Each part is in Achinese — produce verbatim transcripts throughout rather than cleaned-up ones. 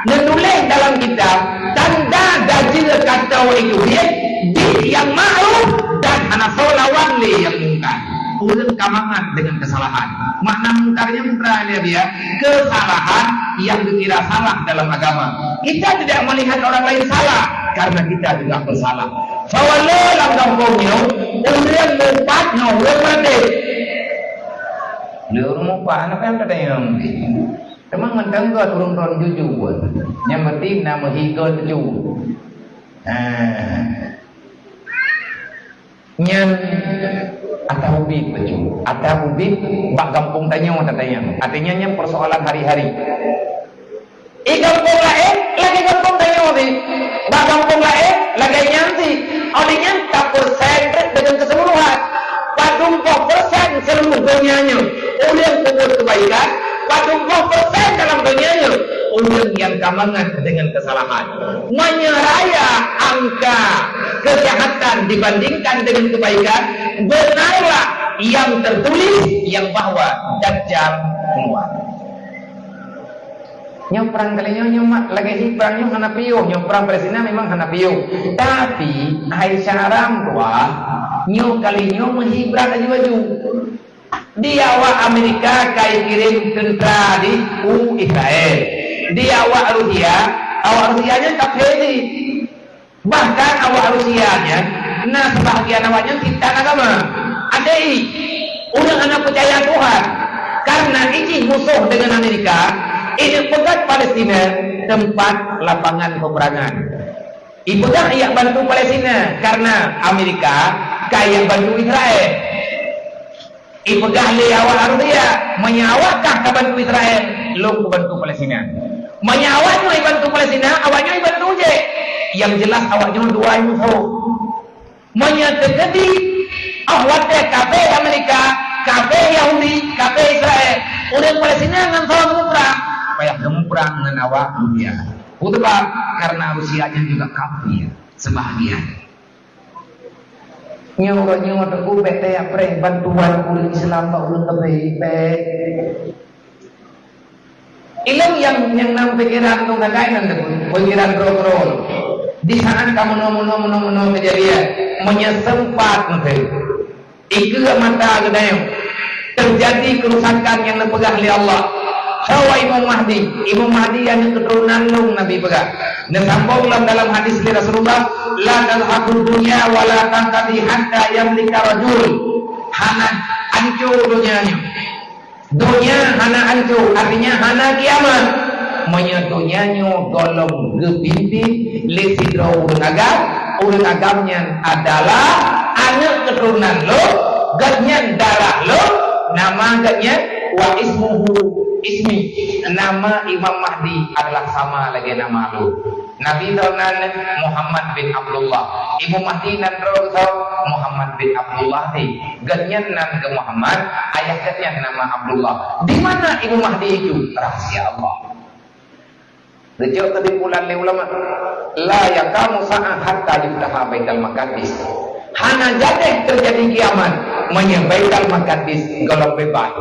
Neutuléh dalam kitab, tanda dajil kata itu jih nyang ma'ruf dan hana soe lawan lé nyang mungkar. Ureuëng ka mangat dengan kesalahan. Makna mungkar nyan mungkar lé dia, kesalahan yang dikira salah dalam agama. Kita tidak melihat orang lain salah karena kita juga bersalah. Soe le lam gampông nyoe, ureuëng mupat ngon ureuëng meudeh. Lé ureuëng mupat, apa yang kata yang Teuma mantong gét ureuëng droen jujoe buet. Nyang penting na meuhigo tuju. Ha. Nyan ata ubit tuju. Ata ubit bak gampông tanyoe tatanyong. Artinya nyan persoalan hari-hari. I gampông laén lagée gampông tanyoe sih. Bak gampông laén lagée nyan sih. Oleh nyan ka persen deungon keseluruhan. Padum boh persen seluruh donya nyoe ureuëng peubuet kebaikan, padum boh persen dalam donya nyoe ureuëng nyang ka mangat dengan kesalahan. Meunyoe raya angka kejahatan dibandingkan dengan kebaikan, benarlah yang tertulis yang bahwa Dajjal keluar. Nyoe prang kali nyoe, nyoe mak lagée hi prang nyoe hana piôh, nyoe prang Palestina memang hana piôh. Tapi hai syaram tuah, nyoe kali nyoe meuhi brat aju-aju. Di awak Amerika ka ikirém teuntra di u Israel. Di awak Rusia, awak Rusia nyan kafé jih. Bahkan awak Rusia nyan na sebahagian awak nyan titan agama. Até i, ureuëng hana peucaya Tuhan. Karena ijih musoh dengan Amerika, ineuk peugah Palestina tempat lapangan peperangan. Ipeugah ijak bantu Palestina karena Amerika ka ijak bantu Israel. Ipeugah lé awak Rusia, meunyoe awak kah ka bantu Israel, lôn kubantu Palestina. Meunyoe awak nyoe ibantu Palestina, awak nyoe ibantu jih. Yang jelas awak nyoe dua musoh. Meunyoe teukeudi, oh watée kafé Amerika, kafé Yahudi, kafé Israel, ureuëng Palestina ngon soe muprang, payah geumuprang ngon awak Rusia. Peue sabab? Karena Rusia nyan juga kafir sebahagian. Nyoe uroe nyoe teungku bék teuyak preh bantuan ureuëng Islam bak ureuëng kafé, bék. Ilong nyang nyang nam pikiran tu sagai nan teungku, pikiran droe-droe. Di saat ka meunoe-meunoe meunoe-meunoe keujadian, meunyoe sempat mungkin. Ikeue mata geutanyoe. Teujadi keurusakan nyang neupeugah lé Allah. Hawa Imam Mahdi, Imam Mahdi nyang keuturonan lôn Nabi peugah. Neusambong lam dalam hadis lé Rasulullah, "La tazhabud dunya wa la tanqadi hatta yamlika rajul." Hana ancô donya nyoe. Donya hana ancô, artinya hana kiamat. Meunyoe donya nyoe gohlom geupimpin lé sidroe ureuëng agam, ureuëng agam nyan adalah aneuëk keuturonan lôn, gobnyan darah lôn, nama gobnyan wa ismuhu ismi, nama Imam Mahdi adalah sama lagée nama lôn. Nabi droe nan Muhammad bin Abdullah. Imam Mahdi nan droe Muhammad bin Abdullah tadi. Gobnyan nan geuh Muhammad, ayah gobnyan nama Abdullah. Di mana Imam Mahdi itu? Rahasia Allah. Geucok keusimpulan lé ulama, "La yaqumu sa'ah hatta yuftaha Baitul Maqdis." Hana jadeh teujadi kiamat meunyoe Baitul Maqdis gohlom beubaih.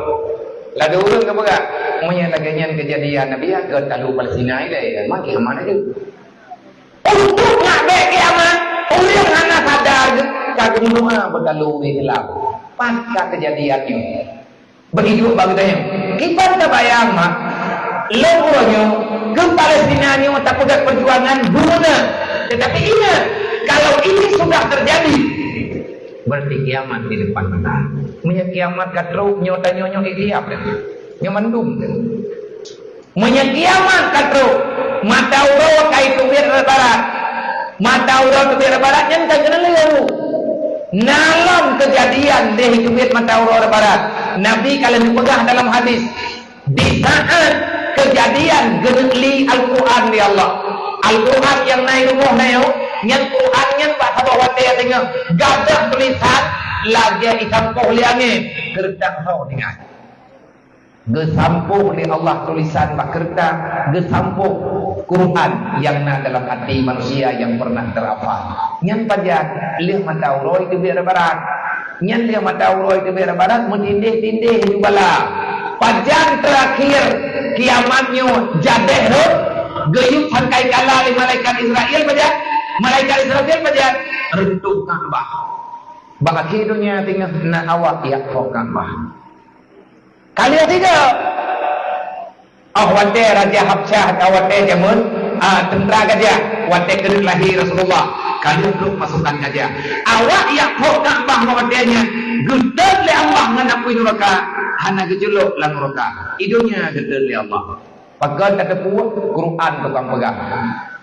Ladôm ureuëng geupeugah, "Meunyoe lagée nyan keujadian, Nabi, ya, geutanyoe Palestina ilée, makin mana tu?" Untuk nak bék kiamat, ureuëng hana sadar ka geumeudoa beutalu di dalam. Pat ka keujadian nyoe. Beugitu bak geutanyoe. Kiban tabayang mak, lôn uroe nyoe, keu Palestina nyoe tapeugah peujuangan guna. Tetapi ingat, kalau ini sudah terjadi, berarti kiamat di depan mata. Meunyoe kiamat ka trok, nyoe tanyoe nyoe ikhtiar. Nyoe mandum. Meunyoe kiamat ka trok, mata uroe ka iteubiet rot barat. Mata uroe teubiet rot barat nyan ka keuneuk lheueh. Na lom keujadian lheueh iteubiet mata uroe rot barat. Nabi ka lheueh neupeugah dalam hadis, di saat keujadian geuneuk li Al-Quran lé Allah. Al-Quran nyang na i rumoh na nyoe, nyan Quran nyan bak saboh watée teungoh gadôh tulisan lagée isampoh lé angén, keureutang ho tinggai. Geusampoh lé Allah tulisan bak keureutang, geusampoh Quran nyang na dalam até manusia nyang peureunah teurhafal. Nyan pajan lheueh mata uroe teubiet rot barat. Nyan lheueh mata uroe teubiet rot barat meutindéh-tindéh ju bala. Pajan teurakhir kiamat nyoe jadeh rot, Geuyue sangkai kala lé malaikat Israel pajan. Malaikat Israel pajan, reuntuh Ka'bah. Bak akhé donya teungoh na awak jak phok Ka'bah. Ka lheueh sidroe. Oh, watée Raja Habsyah, ah, watée jameun, ah, teuntra gajah, watée keuneuk lahé Rasulullah, ka lheueh trok pasukan gajah. Awak jak phok Ka'bah watée nyan geutot lé Allah ngon apui nuraka, hana geujulok lam nuraka. I donya geutot lé Allah. Pakon tateupeue? Quran tukang peugah.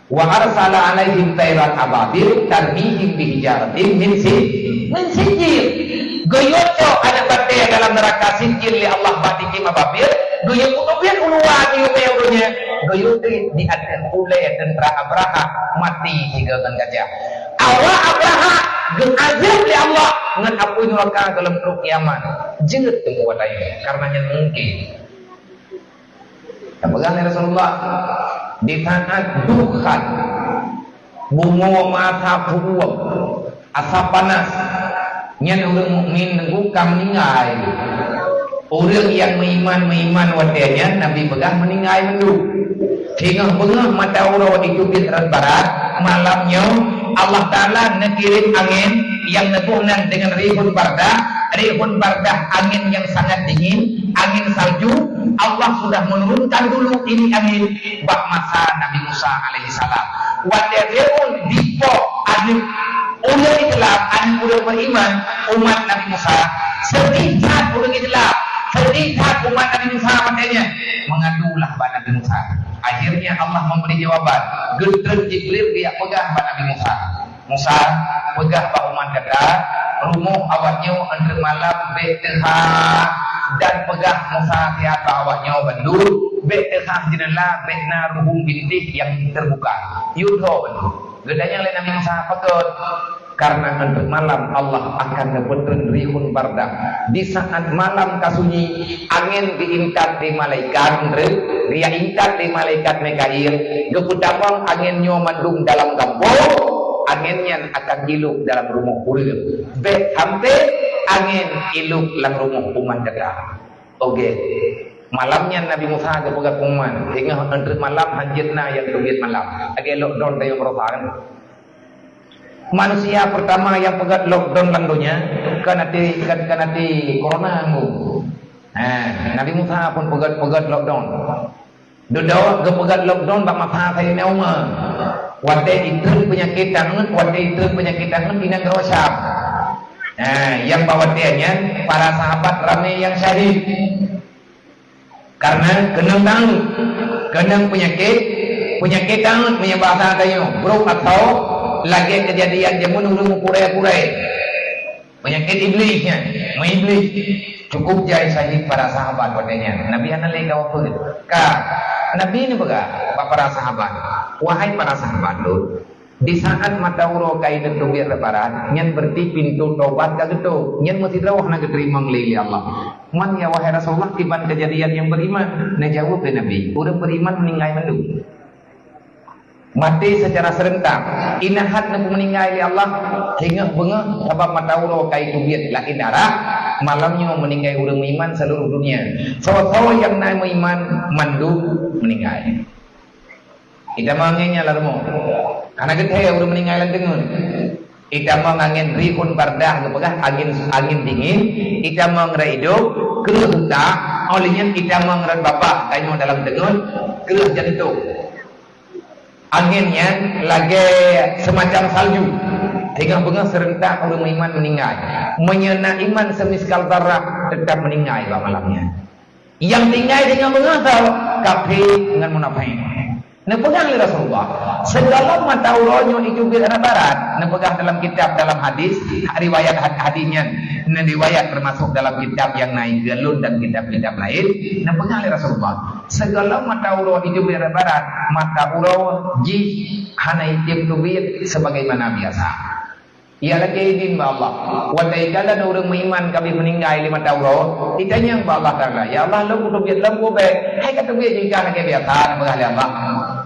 "Wa arsala 'alaihim tairan ababil tarmihim bihijaratin min si-, min sijil." Geuyue cok aneuk batée dalam neuraka sijil lé Allah bak tikim ababil, geuyue peuteubiet u luwa geuyue mé ureuëng nyan, geuyue teubiet di ateueh ulée teuntra Abrahah maté sigoe ngon gajah. Awak Abrahah geuazeueb lé Allah ngon apui nuraka gohlom trok kiamat. Jeuet teungku watée nyan, kareuna nyan mungken. Nyang peugah lé Rasulullah, di saat dukhan, bumoe masa puueng, asap panas, nyan ureuëng mukmin nunggu ka meuninggai. Ureuëng nyang meuiman-meuiman watée nyan Nabi peugah meuninggai mandum. Singoh beungoh mata uroe jiteubiet rot barat, malam nyoe Allah Taala neukirém angén nyang neuboh nan deungon rihun bardah, rihun bardah angén nyang sangat dingin, angin salju, Allah sudah menurunkan dulu ini angin bak masa Nabi Musa alaihissalam. Watée Firaun dipoh aneuk ureuëng Islam, aneuk ureuëng beriman, umat Nabi Musa, sedih that ureuëng Islam, sedih that umat Nabi Musa watée nyan, mengadulah bak Nabi Musa. Akhirnya Allah memberi jawaban. Geutreun Jibril geujak peugah bak Nabi Musa. Musa, peugah bak umat gata, rumoh awaknyoe enteuk malam bék teuhah, dan peugah Musa siat bak awaknyoe bandum, bék teuhah jeuneula, bék na ruhueng bintéh nyang teubuka. Yue tho bandum. Geutanyong lé Nabi Musa, "Pakon?" "Karena enteuk malam Allah akan neupeutreun rihun bardah. Di saat malam ka sunyi, angén geuintat lé malaikat, geujak intat lé malaikat Mikail, geupeutamong angén nyoe mandum dalam gampông, angén nyan akan ilok dalam rumoh ureuëng. Bék sampoe angén ilok lam rumoh umat gata." Oke. Malam nyan Nabi Musa geupeugah pengumuman, singoh enteuk malam hanjeuet na nyang teubiet malam. Lagée lockdown tanyoe baroesa kan. Manusia pertama nyang peugét lockdown lam donya, kan até, kan, kan até corona nyoe. Ha, Nabi Musa pun peugét, peugét lockdown. Dudoe geupeugét lockdown bak masa Saidina Umar. Watée itrön peunyakét taneuet, watée itrön peunyakét taneuet di nanggroe Syam. Ha, nyang bak watée nyan para sahabat ramé nyang syahid. Karena keunong taneuet, keunong peunyakét, peunyakét taneuet meunyoe bahasa tanyoe, brok atawa lagée keujadian jameun ureuëng meukurée-kurée. Peunyakét Iblih nyan, meuiblih. Cukup jai syahid para sahabat watée nyan. Nabi hana lé kawa peue. Ka, Nabi neupeugah bak para sahabat, "Wahai para sahabat lôn, di saat mata uroe ka ineuk teubiet barat, nyan berarti pintoe tobat ka geutok. Nyan meusidroe hana geuteurimong lé, lé Allah." "Man ya, wahai Rasulullah, kiban keujadian nyang beriman?" Neujaweueb lé Nabi, "Ureuëng beriman meuninggai mandum." Maté secara serentak. Inan that neupeumeuninggai lé Allah, singoh beungoh sabab mata uroe ka iteubiet laén arah, malam nyoe meuninggai ureuëng meuiman seluruh dunia. Soe-soe nyang na meuiman mandum meuninggai. Itamong angén nyan lam rumoh. Hana geuthée ureuëng meuninggai lam teungeut. Itamong angén rihun bardah geupeugah angén, angén dingin. Itamong rot idop, kreueh utak. Óh lheueh nyan itamong rot babah tanyoe dalam teungeut, kreueh jantong. Angén nyan lagée seumacam salju. Singoh beungoh seurentak ureuëng meuiman meuninggai. Meunyoe na iman seumiskal zarah, teutap meuninggai bak malam nyan. Nyang tinggai singoh beungoh tho kafé ngon munafék. Neupeugah lé Rasulullah, sigohlom mata uroe nyoe iteubiet arah barat, neupeugah dalam kitab, dalam hadis, riwayat had-, hadis nyan, neuriwayat teumasok dalam kitab nyang na ikeue lôn dan kitab-kitab laén, neupeugah lé Rasulullah, sigohlom mata uroe iteubiet arah barat, mata uroe jih hana item teubiet sebagaimana biasa. Ia lakée idin bak Allah. Watée ikalon ureuëng meuiman ka abéh meuninggai lé mata uroe, itanyong bak Allah Taala, "Ya Allah, lôn kuteubiet lom peue bék?" "Hai ka teubiet jih ka lagée biasa," neupeugah lé Allah.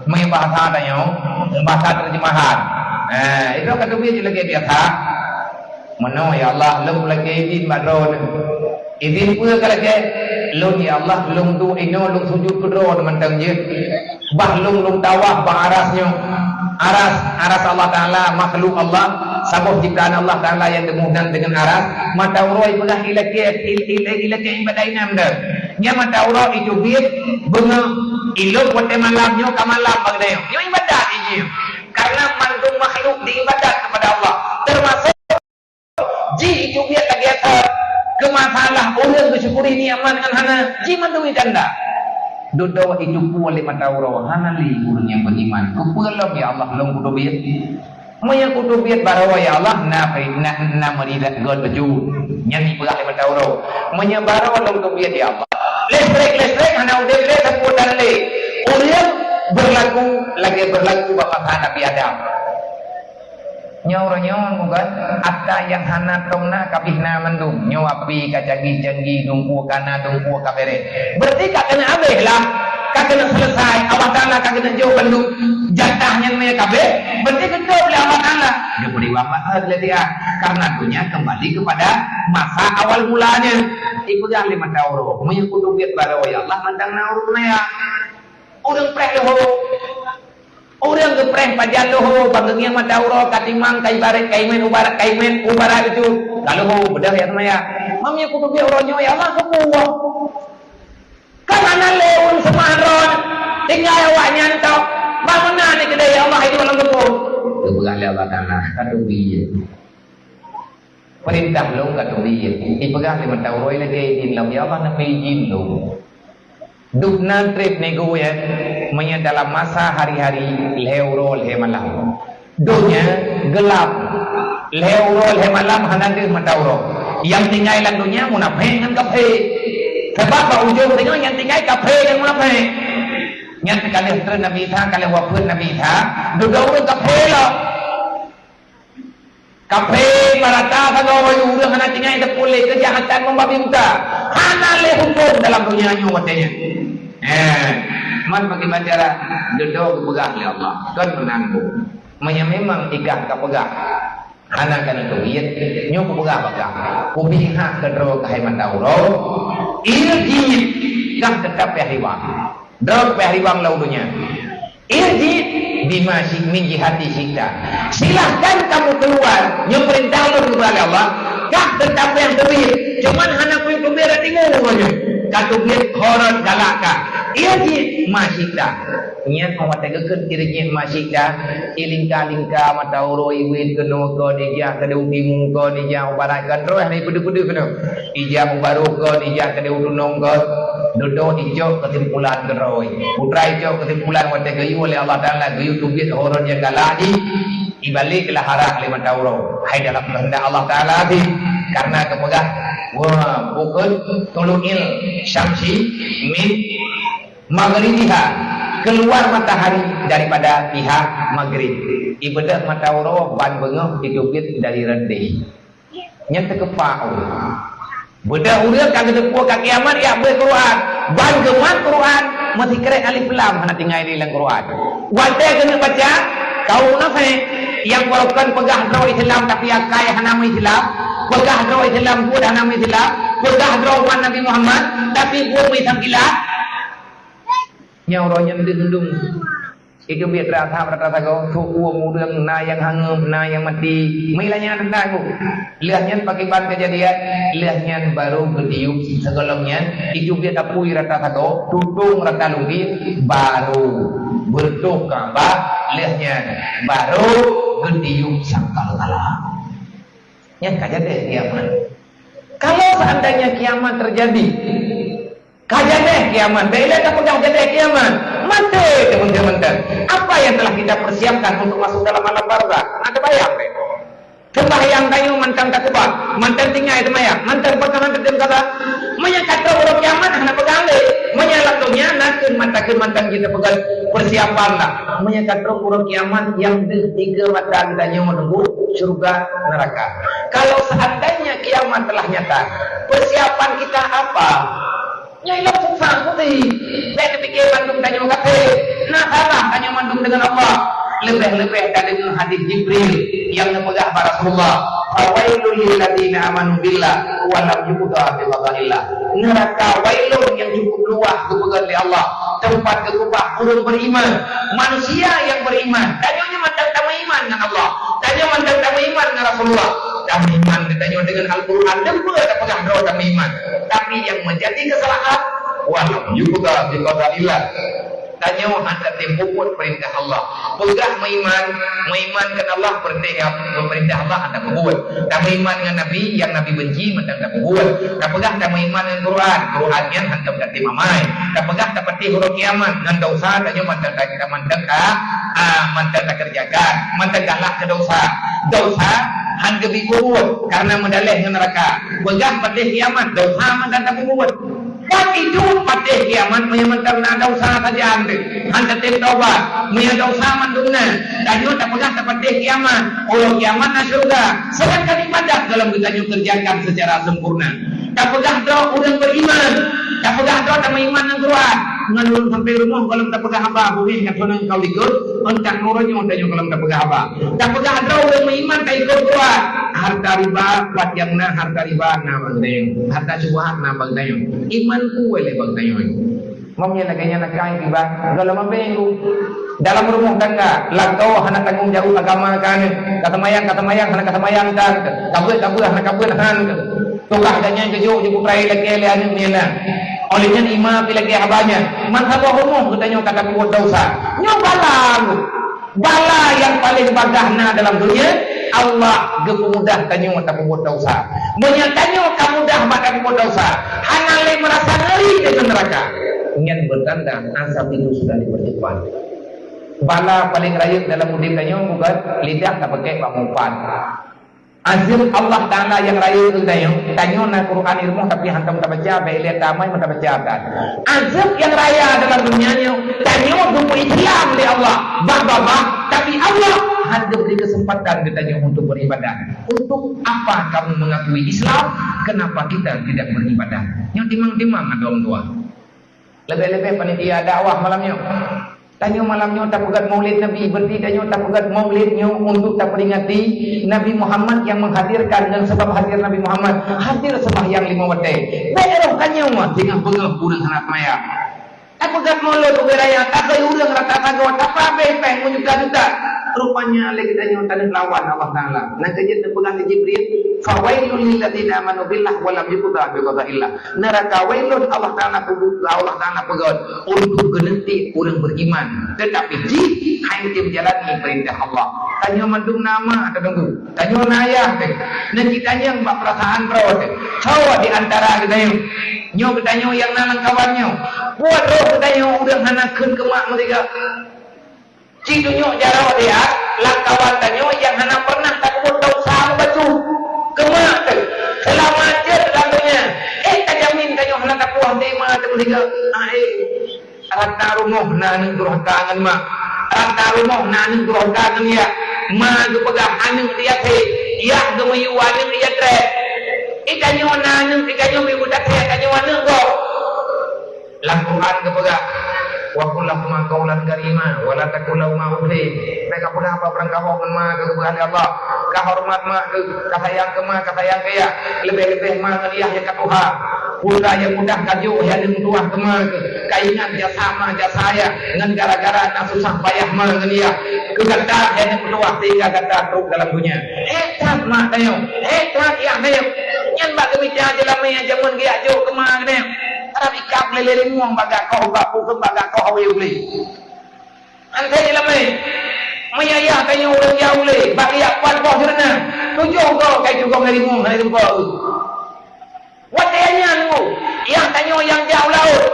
Meunyoe bahasa tanyoe, bahasa terjemahan. Eh, itu ka teubiet jih lagée biasa. Meunoe, "Ya Allah, lôn lakée idin bak Droeneuh." "Idin peue ka lakée?" "Lôn, ya Allah, lôn duek inoe, lôn sujut keu Droeneuh mantong jeuet." Bah lôn, lôn tawaf bak aras nyoe. Aras, aras Allah Taala, makhluk Allah, saboh ciptaan Allah Taala nyang teumuh nan deungon aras. Mata uroe ipeugah ilakée, il-, il-, ilakée ibadat inong deuh. Nyan mata uroe iteubiet beungoh ilôn watée malam nyoe ka malam bak nyoe. Nyoe ibadat jih. Karena mandum makhluk diibadat kepada Allah, termasuk jih iteubiet lagée that keu masalah ureuëng geusyukuri nikmat ngon hana, jih mandum janda. Dudoe iteupeue lé mata uroe, hana lé ureuëng nyang beriman. Keupeue lom, ya Allah, lôn kuteubiet? Meunyoe kuteubiet baroe, ya Allah, na, na, na meuridat göt bacut. Nyan ipeugah lé mata uroe. Meunyoe baroe lôn teubiet, ya Allah, listrik, listrik hana udeb lé, sapeue tan lé. Ureuëng berlaku lagée berlaku bak masa Nabi Adam. Nyoe uroe nyoe bukan atra nyang hana tong na, ka abéh na mandum. Nyoe api ka canggih-canggih, dungkue ka na, dungkue ka bereh. Berarti ka keuneuk abéh lah. Ka keuneuk selesai. Allah Taala ka keuneuk jok bandum jatah nyan meuka abéh. Berarti geutôb lé Allah Taala. Geubri wafat lé dia. Karena dunia kembali kepada masa awal mulanya. Ipeugah lé mata uroe. Meunyoe kuteubiet baroe, ya Allah, mantong na ureuëng maya. Ureuëng preh leuho. Ureuëng geupreh pajan leuho, bak geungieng mata uroe ka timang, ka ibarat, ka imén ubarat, ka imén ubarat itu. Ka leuho, beudôh ya seumaya. Meunyoe kuteubiet uroe nyoe, ya Allah, keupeue? Kan hana lé ureuëng seumah droe, tinggai awaknyan tok. Bak meunan ni keudeh, ya Allah, hidup lam leuho. Geupeugah lé Allah Taala, ka teubiet. Peurintah lôn ka teubiet. Ipeugah lé mata uroe lagée idin lom, ya Allah, neubri idin lôn. Dub nan treb nyoe, meunyoe dalam masa hari-hari lhée uroe lhée malam. Donya geulab. Lhée uroe lhée malam hana deuh mata uroe. Nyang tinggai lam donya munafék ngon kafé. Sabab bak ujong donya nyang tinggai kafé ngon munafék. Nyan ka lheueh treun Nabi Isa, ka lheueh wafeuet Nabi Isa, dudoe ureuëng kafé lom. Kafé barata sagoe bayu ureuëng hana tinggai teupuléh keujahatan membabi buta. Hana lé huköm dalam donya nyoe watée nyan. Eh, man bagaimana cara dudoe geupeugah lé Allah. Kon meunan bu. Meunyoe memang ikah ka peugah hana ka neuteubiet, nyoe kupeugah bak kah. Kubi hak keudroe keuhai mata uroe, irji kah teutap payah hiwang. Droe payah riwang lam donya. Irji bima syi-, min jihati syi'ta. Silahkan kamu keluar. Nyoe peurintah lôn geuba lé Allah. Kah teutap nyang teubiet. Cuman hana peue teubiet rot timu nyoe. Ka teubiet horot galak kah. Irji ma syi'ta. Nyan watée geukheun irji ma syi'ta. Ilingka-lingka mata uroe iwet keunoe kon ijak keudeh u timu kon ijak u barat kon droe hana ipeudeuh-peudeuh keunoe. Ijak u barôh kon, ijak keudeh u tunong kon, dudoe icok keusimpulan keudroe. Putra icok keusimpulan watée geuyue lé Allah Taala, geuyue teubiet horot nyang galak jih, ibalek lah arah lé mata uroe. Hai dalam keuheundak Allah Taala jih, karena geupeugah, wa bukon tulu'il syamsi min maghribiha, keluar matahari daripada pihak maghrib. Ibeudôh mata uroe ban beungoh iteubiet dari rendeh. Nyan teukeupah ureuëng. Beudôh ureuëng ka geuteupeue ka kiamat, jak beuet Quran. Ban geumat Quran, meusikrek alif lam hana tinggai di lam Quran. Watée keuneuk baca, kaum munafék nyang barokon peugah droe Islam tapi akai hana meuislam, peugah droe Islam buet hana meuislam, peugah droe umat Nabi Muhammad tapi buet meuislam kilaf. Nyang uroe nyan deuh lôn. Iteubiet rata-rata sagoe, sôk ureuëng na nyang hangeup, na nyang maté. Meuilah nyan teuntang bu. Lheueh nyan pakriban keujadian, lheueh nyan barô geutiup sigohlom nyan, iteubiet apui rata sagoe, tutong rata lungkée, barô beureutoh Ka'bah, lheueh nyan barô geutiup sangkakala. Nyan ka jadeh kiamat. Kalau seandainya kiamat terjadi, ka jadeh kiamat, bèk ilèe tapeugah jadeh kiamat. Maté teuh mantong-mantong. Apa yang telah kita persiapkan untuk masuk dalam alam barzakh? Ada bayang deh. Seumbahyang tanyoe mantong takeubah, mantong tinggai seumayang, mantong peukahan teutem kata. Meunyoe ka trok uroe kiamat hana peugah lé. Meunyoe lam donya na kheun mantong, kheun mantong kita peugah persiapan lah. Meunyoe ka trok uroe kiamat nyang deuh tiga mata geutanyoe meununggu syurga neraka. Kalau seandainya kiamat telah nyata, persiapan kita apa? Nyan lom susah putih. Bèk tapike mandum tanyoe kafé. Na salah tanyoe mandum deungon Allah. Leubeh-leubeh tadeungoe hadis Jibril nyang neupeugah bak Rasulullah, "Fawailul lilladzina amanu billah wa lam yuqda bi qadaillah." Neuraka Wailun nyang cukup luwah geupeugét lé Allah, teumpat geukeubah ureuëng beriman. Manusia nyang beriman, tanyoe nyoe mantong tameuiman ngon Allah, tanyoe mantong tameuiman ngon Rasulullah, tameuiman geutanyoe deungon Al-Quran, deungon peue tapeugah droe tameuiman. Tapi nyang meujadi keusalahan, "Wa lam yuqda bi qadaillah." Tanyoe hana teupeubeuet peurintah Allah. Peugah meuiman, meuiman keu Allah, peurintah, peurintah Allah hana teupeubeuet. Tameuiman ngon Nabi, nyang Nabi benci mantong teupeubeuet. Tapeugah tameuiman ngon Quran, Quran nyan hana teupeugah amai. Tapeugah tapatéh uroe kiamat, ngon desya tanyoe mantong ta-, mantong ka, ah, mantong takeureujakan, mantong galak keu desya. Desya hana geubri peubuet, kareuna meudaleh ngon neuraka. Peugah patéh kiamat, desya mantong teupeubeuet. Ban idup patéh kiamat meunyoe mantong na desya sajan teuh, hana tem tobat, meunyoe desya mandum na, tanyoe tapeugah tapatéh kiamat, uroe kiamat na syeuruga, sedangkan ibadat gohlom geutanyoe keureujakan seucara sempurna. Tapeugah droe ureuëng beriman, tapeugah droe tameuiman ngon Quran, ngon ureuëng sampai rumoh gohlom tapeugah haba, bungéh ka thonang kau likot, euntak uroe nyoe tanyoe gohlom tapeugah haba. Tapeugah droe ureuëng meuiman taikot Quran. Harta riba, pat nyang na harta riba na bak geutanyoe. Harta syubhat na bak geutanyoe. Iman kuweh lé bak geutanyoe. Meunyoe lagée nyan akai riba, gohlom abée ngon dalam rumoh tangga, lakoe hana tanggong jaweueb agama keu aneuk. Ka seumayang, ka seumayang, hana ka seumayang, tan keu. Ka beuet, ka beuet, hana ka beuet, han keu. Tugaih geutanyoe geujok jipeupeuraya lakée lé aneuk nyan na. Óh lheueh nyan iman pih lagée haba nyan. Meusaboh rumoh geutanyoe ka tapeubuet desya. Nyoe bala nyoe. Bala nyang paleng bagaih na dalam dunia, Allah geupeumudah tanyoe tapeubuet desya. Meunyoe tanyoe ka mudah bak tapeubuet desya, hana lé meurasa ngeri deungon neuraka, nyan beutanda azab itu sudah dipercepat. Bala paleng rayeuk dalam udeb tanyoe bukon lidah tapakék bak meuupat. Azeueb Allah Taala nyang rayeuk keu tanyoe, tanyoe na Quran i rumoh tapi hantom tabaca, bèk lé tamai meuh tabaca that. Azeueb nyang raya dalam dunia nyoe, tanyoe geupeuidam lé Allah bak babah, tapi Allah hana geubri keuseumpatan geutanyoe untuk beribadah. Untuk apa kamu mengakui Islam? Kenapa kita tidak beribadah? Nyoe timang-timang adoe dua. Leubeh-leubeh panitia dakwah malam nyoe. Tanyoe malam nyoe tapeugét Maulid Nabi, berarti tanyoe tapeugét Maulid nyoe untuk taperingati Nabi Muhammad nyang menghadirkan, dan sebab hadir Nabi Muhammad, hadir sembahyang lima watèe. Bèk roh tanyoe singoh beungoh ureueng hana seumayang. Tapeugét Maulid ubé raya, takheun ureueng rata sagoe, tapabéh péng meujuta-juta. Rupanya lé geutanyoe taneuk lawan Allah Taala. Nyang keujeuet neupeugah lé Jibril, "Fawailul lilladzina amanu billah wa lam yuqda bi qadaillah." Neuraka Wailun Allah Taala peubuka, Allah Taala peugét untuk geuneuti ureueng beriman, tetapi jih hana meujalani peurintah Allah. Tanyoe mandum na ma teudeungoe, tanyoe na ayah teuh, na jitanyong bak peurasaan droe teuh. Soe di antara geutanyoe? Nyoe geutanyoe nyang na lam kawan nyoe. Buet roh geutanyoe ureueng hana kheun keu mak meureuga. Ci tunyok jaroe dia, lam kawan tanyoe nyang hana pernah tapeubuet desya meubacut. Keu mak teuh, seulama jeuet lam donya, ék tajamin tanyoe hana tapuih até ma teuh meureuga. Aé, rata rumoh na aneuk durhaka ngon mak. Rata rumoh na aneuk durhaka ngon yah. Ma geupeugah aneuk di até, yah geumiyue aneuk di até. Di tanyoe na aneuk, di tanyoe miyue até, tanyoe aneuk gob. Lam Quran geupeugah, "Wa qul lahuma qaulan karima, wa la taqul lahuma uffin." Bèk kapeugah haba beurangkaho ngon ma keuh, geupeugah lé Allah. Kahoreumat ma keuh, kasayang keu ma, kasayang keu yah. Leubeh-leubeh ma ngon yah nyang katuha. Putra nyang mudah kajok, hai aneuk meutuwah keu ma keuh. Kaingat jasa ma, jasa yah. Ngon gara-gara na susah payah ma ngon yah. Keu gata hai aneuk meutuwah sehingga gata trok dalam dunia. Hék that ma tanyoe, hék that yah tanyoe. Nyan bak geumita jeulamé jameun geujak jok keu ma geutanyoe. Rab ikab lé-lé rimueng bak gakoh, bak pukon bak gakoh awé ulé. Anté jeulamé, meunyo yah tanyoe ureueng jak ulé, bak geujak pat boh sireuna, tujoh goe kai tugom lé rimueng hana geumpa. Watèe nyan nyoe, yah tanyoe nyang jak u laôt.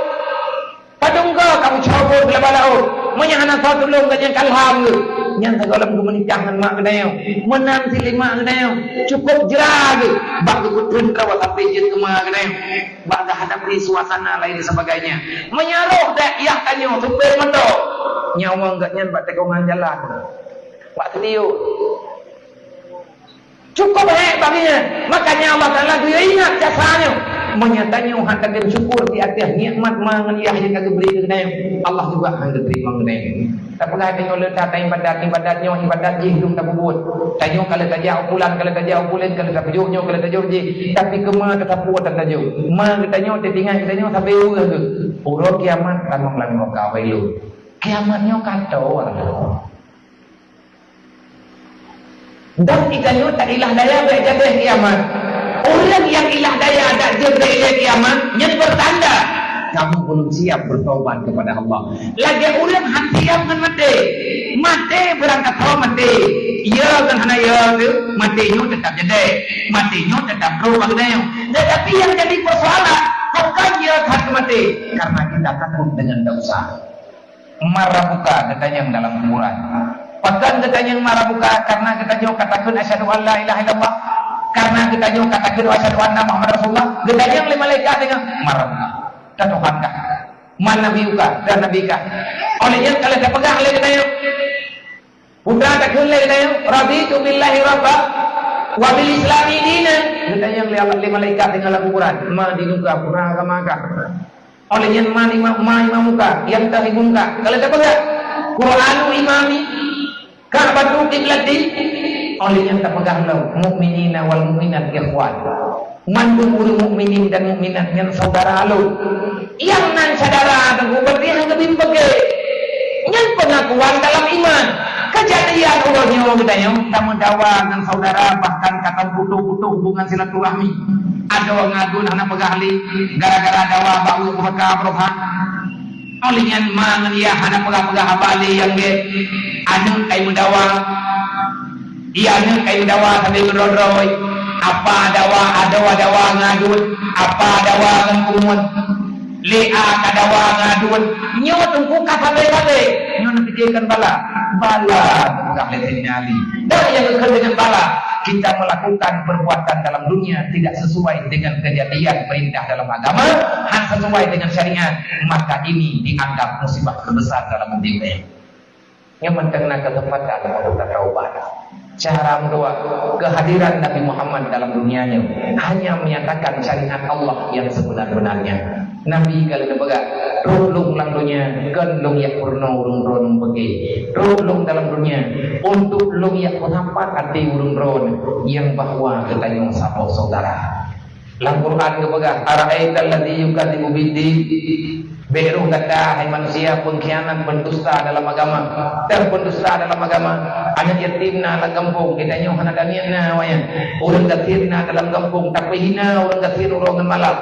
Padum goe ka meucabot laba laôt, meunyo hana soe tulông geuh nyan ka lham geuh. Nyan sigohlom geumeunikah ngon mak geutanyoe. Meunan cit lé mak geutanyoe, cukôp jra geuh bak geupeutrön droe sampoe jeuet keu ma geutanyoe. Bak geuhadapi suasana lain sebagainya. Meunyo roh dek yah tanyoe sumbeng moto, nyawöng geuh nyan bak tikongan jalan. Bak sitiok. Cukôp hék bagi nyan. Makanya Allah Taala geuyue ingat jasa nyoe. Meunyoe tanyoe hana tatem syukur di ateueh nikmat ma ngon yah nyang ka geubri keu geutanyoe, Allah juga hana geuteurimong geutanyoe. Tapeugah tanyoe le that ibadat, ibadat nyoe ibadat jih lom tapeubuet. Tanyoe ka le tajak u pulan, ka le tajak u pulan, ka le tapeujok nyoe, ka le tajok jih. Tapi keu ma teusapeue tan tajok. Ma geutanyoe teutinggai geutanyoe sabe uroe geuh. Uroe kiamat tamong lam nuraka, wailun. Kiamat nyoe ka toe. Dan geutanyoe tailah daya bèk jadeh kiamat. Ureueng nyang ilah daya dak jeuet bèk ilèe kiamat, nyan pertanda kamu belum siap bertobat kepada Allah. Lagèe ureueng han siap ngon maté. Maté beurangkat ho maté. Yo ngon hana yo teuh, maté nyoe tetap jadeh. Maté nyoe tetap trôk bak geutanyoe. Tetapi yang jadi persoalan, pakon yo that maté? Karena kita takut dengan dosa. Man rabbuka, geutanyong dalam kuburan. Pakon geutanyong man rabbuka? Karena geutanyoe ka takheun asyhadu an la ilaha illallah. Karena geutanyoe ka takheun asyhadu anna Muhammadar Rasulullah. Geutanyong lé malaikat deungon man rabbuka. Ka Tuhan kah? Man nabiyyuka, dan nabi kah? Oleh nyan ka lheueh tapeugah lé geutanyoe. Peue takheun lé geutanyoe, "Raditu billahi rabba wa bil islami dina." Geutanyong lé Allah, lé malaikat deungon lam kuburan, "Ma dinuka, peue agama kah?" Oleh nyan, "Man ima-, ma imamuka, yamtahibunka." Ka lheueh tapeugah, "Qur'anu imami, Ka'batu qiblati." Oleh nyan tapeugah lom, "Mukminina wal mukminat ikhwan." Mandum ureueng mukminin dan mukminat nyan saudara lôn. Nyang nan syedara teungku berarti hana geubri peuke. Nyan pengakuan dalam iman. Keujadian uroe nyoe geutanyoe tameudawa ngon saudara, bahkan ka taputoh-putoh hubungan silaturahmi. Adoe ngon aduen hana peugah lé gara-gara dawa bak ureueng pusaka baroesa. Óh lheueh nyan ma ngon yah hana peugah-peugah haba lé nyang gét. Aneuk kai meudawa. Di aneuk kai meudawa sabe meudroe-droe. Apa dawa, adoe dawa ngon aduen. Apa dawa ngon pungon. Lé a ka dawa ngon aduen. Nyoe teungku ka sabe-sabe. Nyoe neupike kon bala. Bala, peugah lé Saidina Ali. Dan nyang geukheun deungon bala, kita melakukan perbuatan dalam dunia tidak sesuai dengan kejadian perintah dalam agama, hana sesuai dengan syariat, maka ini dianggap musibah terbesar dalam hidup. Nyoe mantong na keuseumpatan untuk tataubat. Cara meutuah, kehadiran Nabi Muhammad dalam dunia nyoe hanya menyatakan syariat Allah yang sebenar-benarnya. Nabi ka lheueh neupeugah, "Rhot lôn lam dunia kon lôn jak peurunoe ureueng droeneuh peuke. Rhot lôn dalam dunia untuk lôn jak peusapat até ureueng droeneuh nyang bahwa geutanyoe saboh syedara." Lam Quran geupeugah, "Ara'aital ladzi yukadzibu biddin." Bèk roh gata, hai manusia, peungkhianat, peundusta dalam agama. Teuh peundusta dalam agama. Aneuk yatim na lam gampông, geutanyoe hana taniet na awaknyan. Ureueng gasien na dalam gampông, tapeuhina ureueng gasien uroe ngon malam.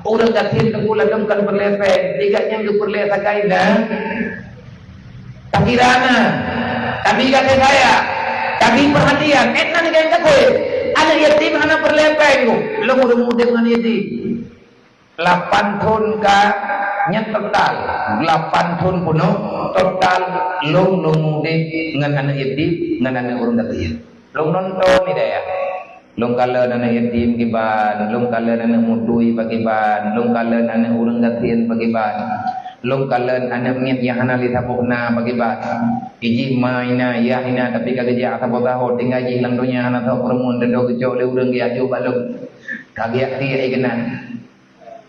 Ureueng gasien teungku ladôm kon peureulèe péng, tiga nyang geupeureulèe sagai na. Takira na, tabi gaséh sayang, tabi peurhatian, ék na neugèt gaséh. Aneuk yatim hana peureulèe péng, lôn ureueng udép ngon yatim. Lapan thon ka nyan total, lapan thon peunoh total lôn, lôn udép ngon aneuk yatim, ngon aneuk ureueng gasien. Lôn nonton di dayah. Lôn kalon aneuk yatim kiban, lôn kalon aneuk mutui pakiban, lôn kalon aneuk ureueng gasien pakiban, lôn kalon aneuk miet nyang hana lé saboh na pakiban. Iji ma ina, yah ina, tapi ka geujak saboh tahun, tinggai jih lam donya hana tho peureumeun, teudoh geucok lé ureueng geujak jok bak lôn. Ka geujak tiek ié keunan.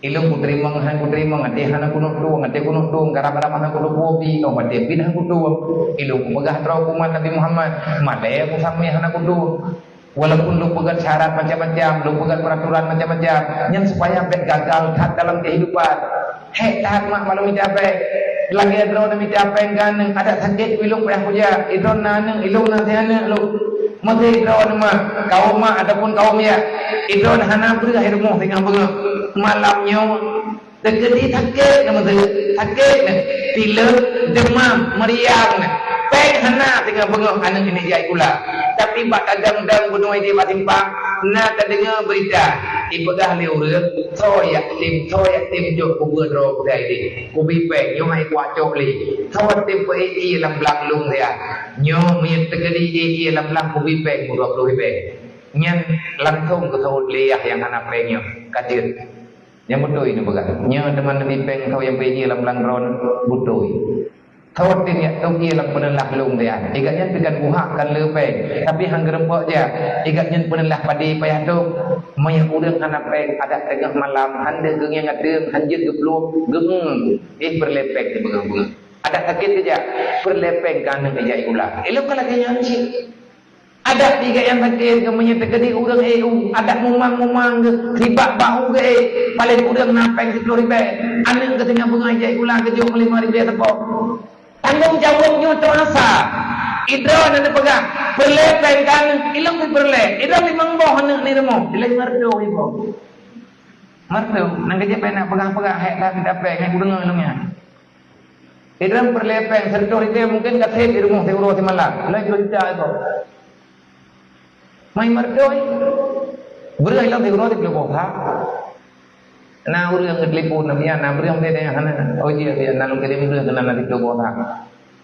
Ilôn kuteurimong, han kuteurimong, até hana kunok tueng, até kunok tueng, karab-karab hana kunok tueng, pi, oh, até pih hana kutueng. Ilôn kupeugah droe kuman Nabi Muhammad, malèe kusamé hana kutueng. Walaupun lôn peugöt syarat macam-macam, lôn peugöt peraturan macam-macam, nyan supaya bèk gagal that dalam kehidupan. Hék that mak malu mita péng. Lagèe droeneuh mita péng keu aneuk, adak sakét ilôn payah kujak. Idroeneuh na aneuk, ilôn na si aneuk lôn. Meusé droeneuh mak, kaum mak ataupun kaum yah, idroeneuh hana breueh rumoh singoh beungoh. Malam nyoe teukeudi sakét na meusé, sakét na, pilek, demam, meriang na. Péng hana singoh beungoh aneuk inong jai sikula. Tapi bak dagang-dagang bunoe di bak simpang, na tadeungoe beurita, ipeugah lé ureueng, "Soe yatim, soe yatim jok kubeue droe kudai deh. Kubi péng, nyoe hai kucok lé. Soe yatim peuék ié lam blang lôn siat. Nyoe meunyo teukeudi ék ié lam blang kubi péng dua ploh ribèe." Nyan langsông geuseuôt lé yah nyang hana péng nyoe, "Ka jeuet." Nyang beutôi neupeugah. Nyoe teuma neubi péng soe nyang peuék ié lam blang droeneuh, beutôi. Thot tin jak tôb ié lam peuneulaih lông deh. Igat nyan pih kan buhak kan le péng, tapi han geureumpok jak. Igat nyan peuneulaih padé payah tôb. Meunyoe ureuëng hana péng, adak teungoh malam, han deuh geungieng ateueng, han jeuet geuplueng, geueng, eh, peureulée péng teubeungoh-beungoh. Adak sakét geujak, peureulée péng keu aneuk ijak sikula. Ilong ka lagée nyan cit. Adak di gayang sakét, keu meunyoe teukeudi ureuëng, eh, u, adak mumang-mumang geuh, sibak bak u geuh, eh, paléng ureuëng na péng siplôh ribée. Aneuk geuh teungoh beungoh ijak sikula geujok meulimong ribée teupok. Tanggong jaweueb nyoe teurasa. Idroe na neupeugah, peureulée péng keu aneuk, ilong pih peureulée. Idroe limong boh aneuk ni rumoh, ilong meureudoh iboh. Meureudoh, nang keujeuet péng na peugah-peugah, hék dah minta péng, hék kudeungoe ilong nyan. Idroe peureulée péng, seureutôh ribée mungken ka sép di rumoh siuroe simalam. Lheueh juta iboh. Mai meureudoh, breueh ilong siuroe siplôh boh that. Na ureuëng geutelepon, na bian, na breueh meuteudeh hana. Oh, jih, bian, na lôn kirim breueh keunan na siplôh boh that.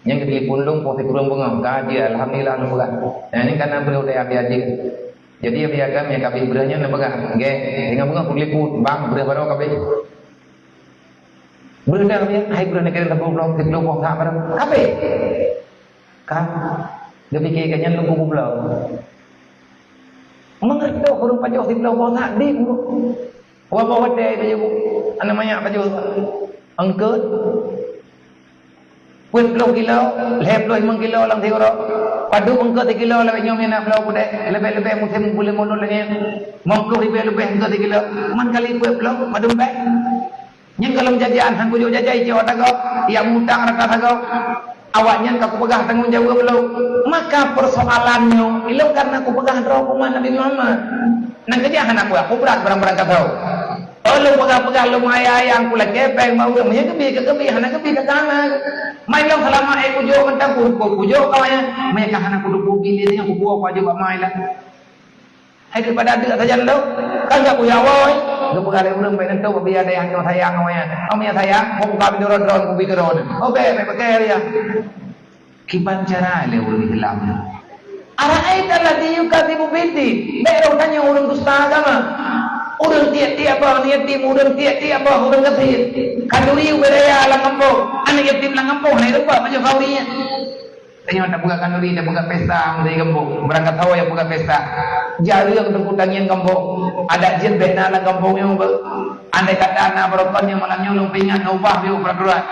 Nyang geutelepon lôn poh sikureueng beungoh, ka jih, alhamdulillah, lôn peugah. Nah, nyan ka na breueh udeb abiah jih. Jadi, abiah kami nyang ka abéh breueh nyan, lôn peugah, "Nggeh, teungoh beungoh kutelepon, bang, breueh baroe ka abéh." Breueh dah, abiah, hai breueh na kirim siplôh boh, siplôh boh that baroe. Ka abéh? Ka. Geupike geuh nyan lôn kupeubloe. Meungeureutoh ureuëng pajoh siplôh boh that, dip. Wah, boh watée pajoh, aneuk manyak pajoh eungkôt. Peuet ploh kilo, lhée ploh limong kilo lam siuroe. Padub eungkôt sikilo lagée nyoe meunan bloe udeb, leubeh-leubeh musém buleuen mulod lagée nyan. Limong ploh ribée leubeh eungkôt sikilo, man kali peuet ploh, padub bèe. Nyan gohlom jajan, han kujok jajan icok tagoe, jak mutang rata tagoe. Awaknyan ka kupeugah tanggong jaweueb lom. Maka peusoalan nyoe, ilong kareuna kupeugah droe umat Nabi Muhammad. Nang keujah hana kupeugah, kubrat barang-barang ka tho. Oh, lôn peugah-peugah lôn ayang-ayang, kulakée péng bak ureuëng, meunyoe geubri ka geubri, hana geubri ka hana. Mai lôn seulamat, eh, kujok mantong, ku, ku, kujok kawai nyan. Meunyoe ka hana kuteupeu biléh nyan, kubuet, kuajoh bak mai lah. Hai daripada deuk sajan tu, kan jak kuyak woi. Geupeugah lé ureuëng, "Bèk neutôp, biar dayah nyoe sayang awaknyan." Awaknyan sayang, mau buka pintoe droe-droe, kubi keudroe. Oh, bèk, bèk pakai dia. Kiban cara lé ureuëng Islam nyoe. "Ara'aita alladzi yukadzibu biddin?" Bèk roh tanyoe ureuëng dusta agama. Ureuëng tiek-tiek boh aneuk yatim, ureuëng tiek-tiek boh ureuëng gasien. Khanduri ubé raya lam gampông, aneuk yatim lam gampông hana rupa pajoh khanduri nyan. Tanyoe tapeugah khanduri, tapeugah pesta, meunyoe gampông. Barangkasoe nyang peugah pesta. Jareueng teungku tangieng gampông. Adak jeuet bèk na lam gampông nyoe beuh. Andai kata na baroe kon nyang malam nyoe lôn peuingat, neuubah piôh peuraturan.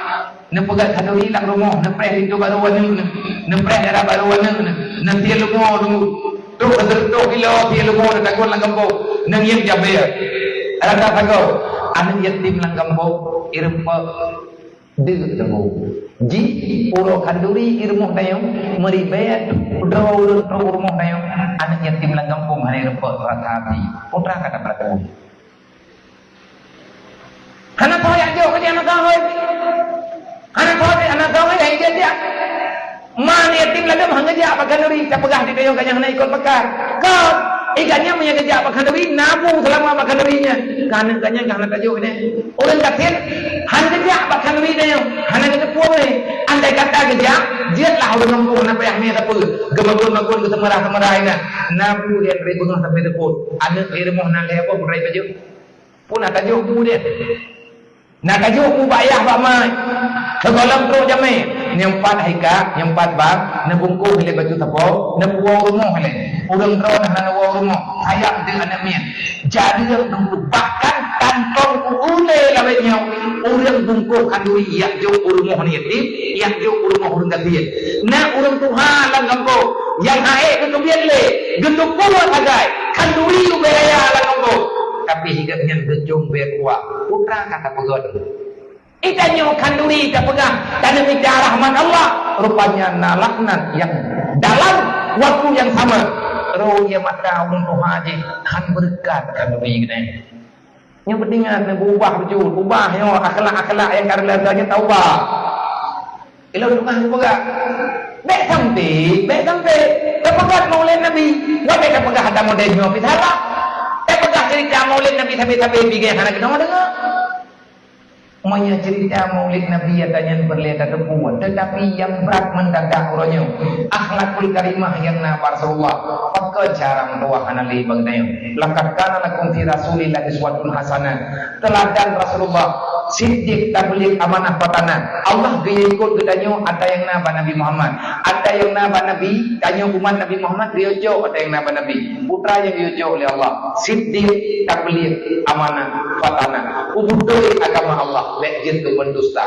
Neupeugét khanduri lam rumoh, neupreh linto barô aneuk neuh, neupreh dara barô aneuk neuh, neusie leumo teungku. Trok keu seureutôh kilo sie leumo neutagun lam gampông, neungieng jabé. Rata sagoe, aneuk yatim lam gampông, ireumpok deuk teungku. Jih, uroe khanduri i rumoh tanyoe, meuribèe droe ureueng trok u rumoh tanyoe, aneuk yatim lam gampông hana ireumpok rata hati. Peue treuk ka tapeugah. Hana soe jak jok keu jih, hana soe. Hana soe, hana soe jak jok. Ma aneuk yatim ladôm han geujak bak khanduri, tapeugah di tanyoe ka nyang hana ikot peukara. Kon, i gobnyan meunyo geujak bak khanduri, na bu seulama bak khanduri nyan. Ka aneuk gobnyan ka hana tajok nyan. Ureueng gasien han geujak bak khanduri tanyoe, hana geuteupeue. Andai kata geujak, jeuet lah ureueng gampông hana payah mé sapeue. Geumakon-makon, geuseumeurah-seumeurah inan. Na bu nyang rhot beungoh sampoe teupot. Aneuk di rumoh na lhèe boh, peureulèe tajok. Peue na tajok bu nyan. Na tajok bu bak yah bak ma. Sigohlom trok jamèe. Nyang pat hikak, nyang pat bang, neubungkôh ilèe batu sapo, neupuwoe u rumoh ilèe. Ureueng droeneuh hana neuwoe u rumoh. Sayang deuh aneuk miet. Jareueng teungku, bahkan kantong u ulèe lawét nyoe, ureueng bungkôh khanduri jak jok u rumoh aneuk yatim, jak jok u rumoh ureueng gasien. Na ureueng tuha lam gampông nyang han ék geuteubiet lé, geuteupeue sagai, khanduri ubé raya lam gampông. Tapi higa nyan geucong bèe kuah, peue treuk ka tapeugöt. Di tanyoe khanduri tapeugah taneumita rahmat Allah, rupanya na laknat nyang dalam waktu nyang sama. Roh ie mata ureueng tuha jih han beureukat khanduri keunan. Nyoe peuingat, neubeubah beujeuet, ubah nyoe akhlak-akhlak nyang ka reuloh nyoe taubah. Ilôn teungoh peugah, bèk sampai, bèk sampai tapeugah Maulid Nabi. Watèe tapeugah ada model nyoe pih salah. Tapeugah cerita Maulid Nabi sabe-sabe pih gèt hana keunoe deungö. Meunyoe cerita Maulid Nabi ata nyan peureulèe tateupeue, tetapi nyang brat mendadak uroe nyoe, akhlakul karimah nyang na bak Rasulullah. Pakon cara meutuwah hana lé bak geutanyoe. Laqad kana lakum fi Rasulillahi uswatun hasanah. Teuladan Rasulullah Siddiq, tabligh, amanah, fatanah. Allah geuyue ikot geutanyoe ata nyang na bak Nabi Muhammad. Ata nyang na bak Nabi, tanyoe umat Nabi Muhammad geuyue cok ata nyang na bak Nabi. Putra nyang geuyue cok lé Allah. Siddiq, tabligh, amanah, fatanah. Ubé beutôi agama Allah, bék jeuet keu pendusta.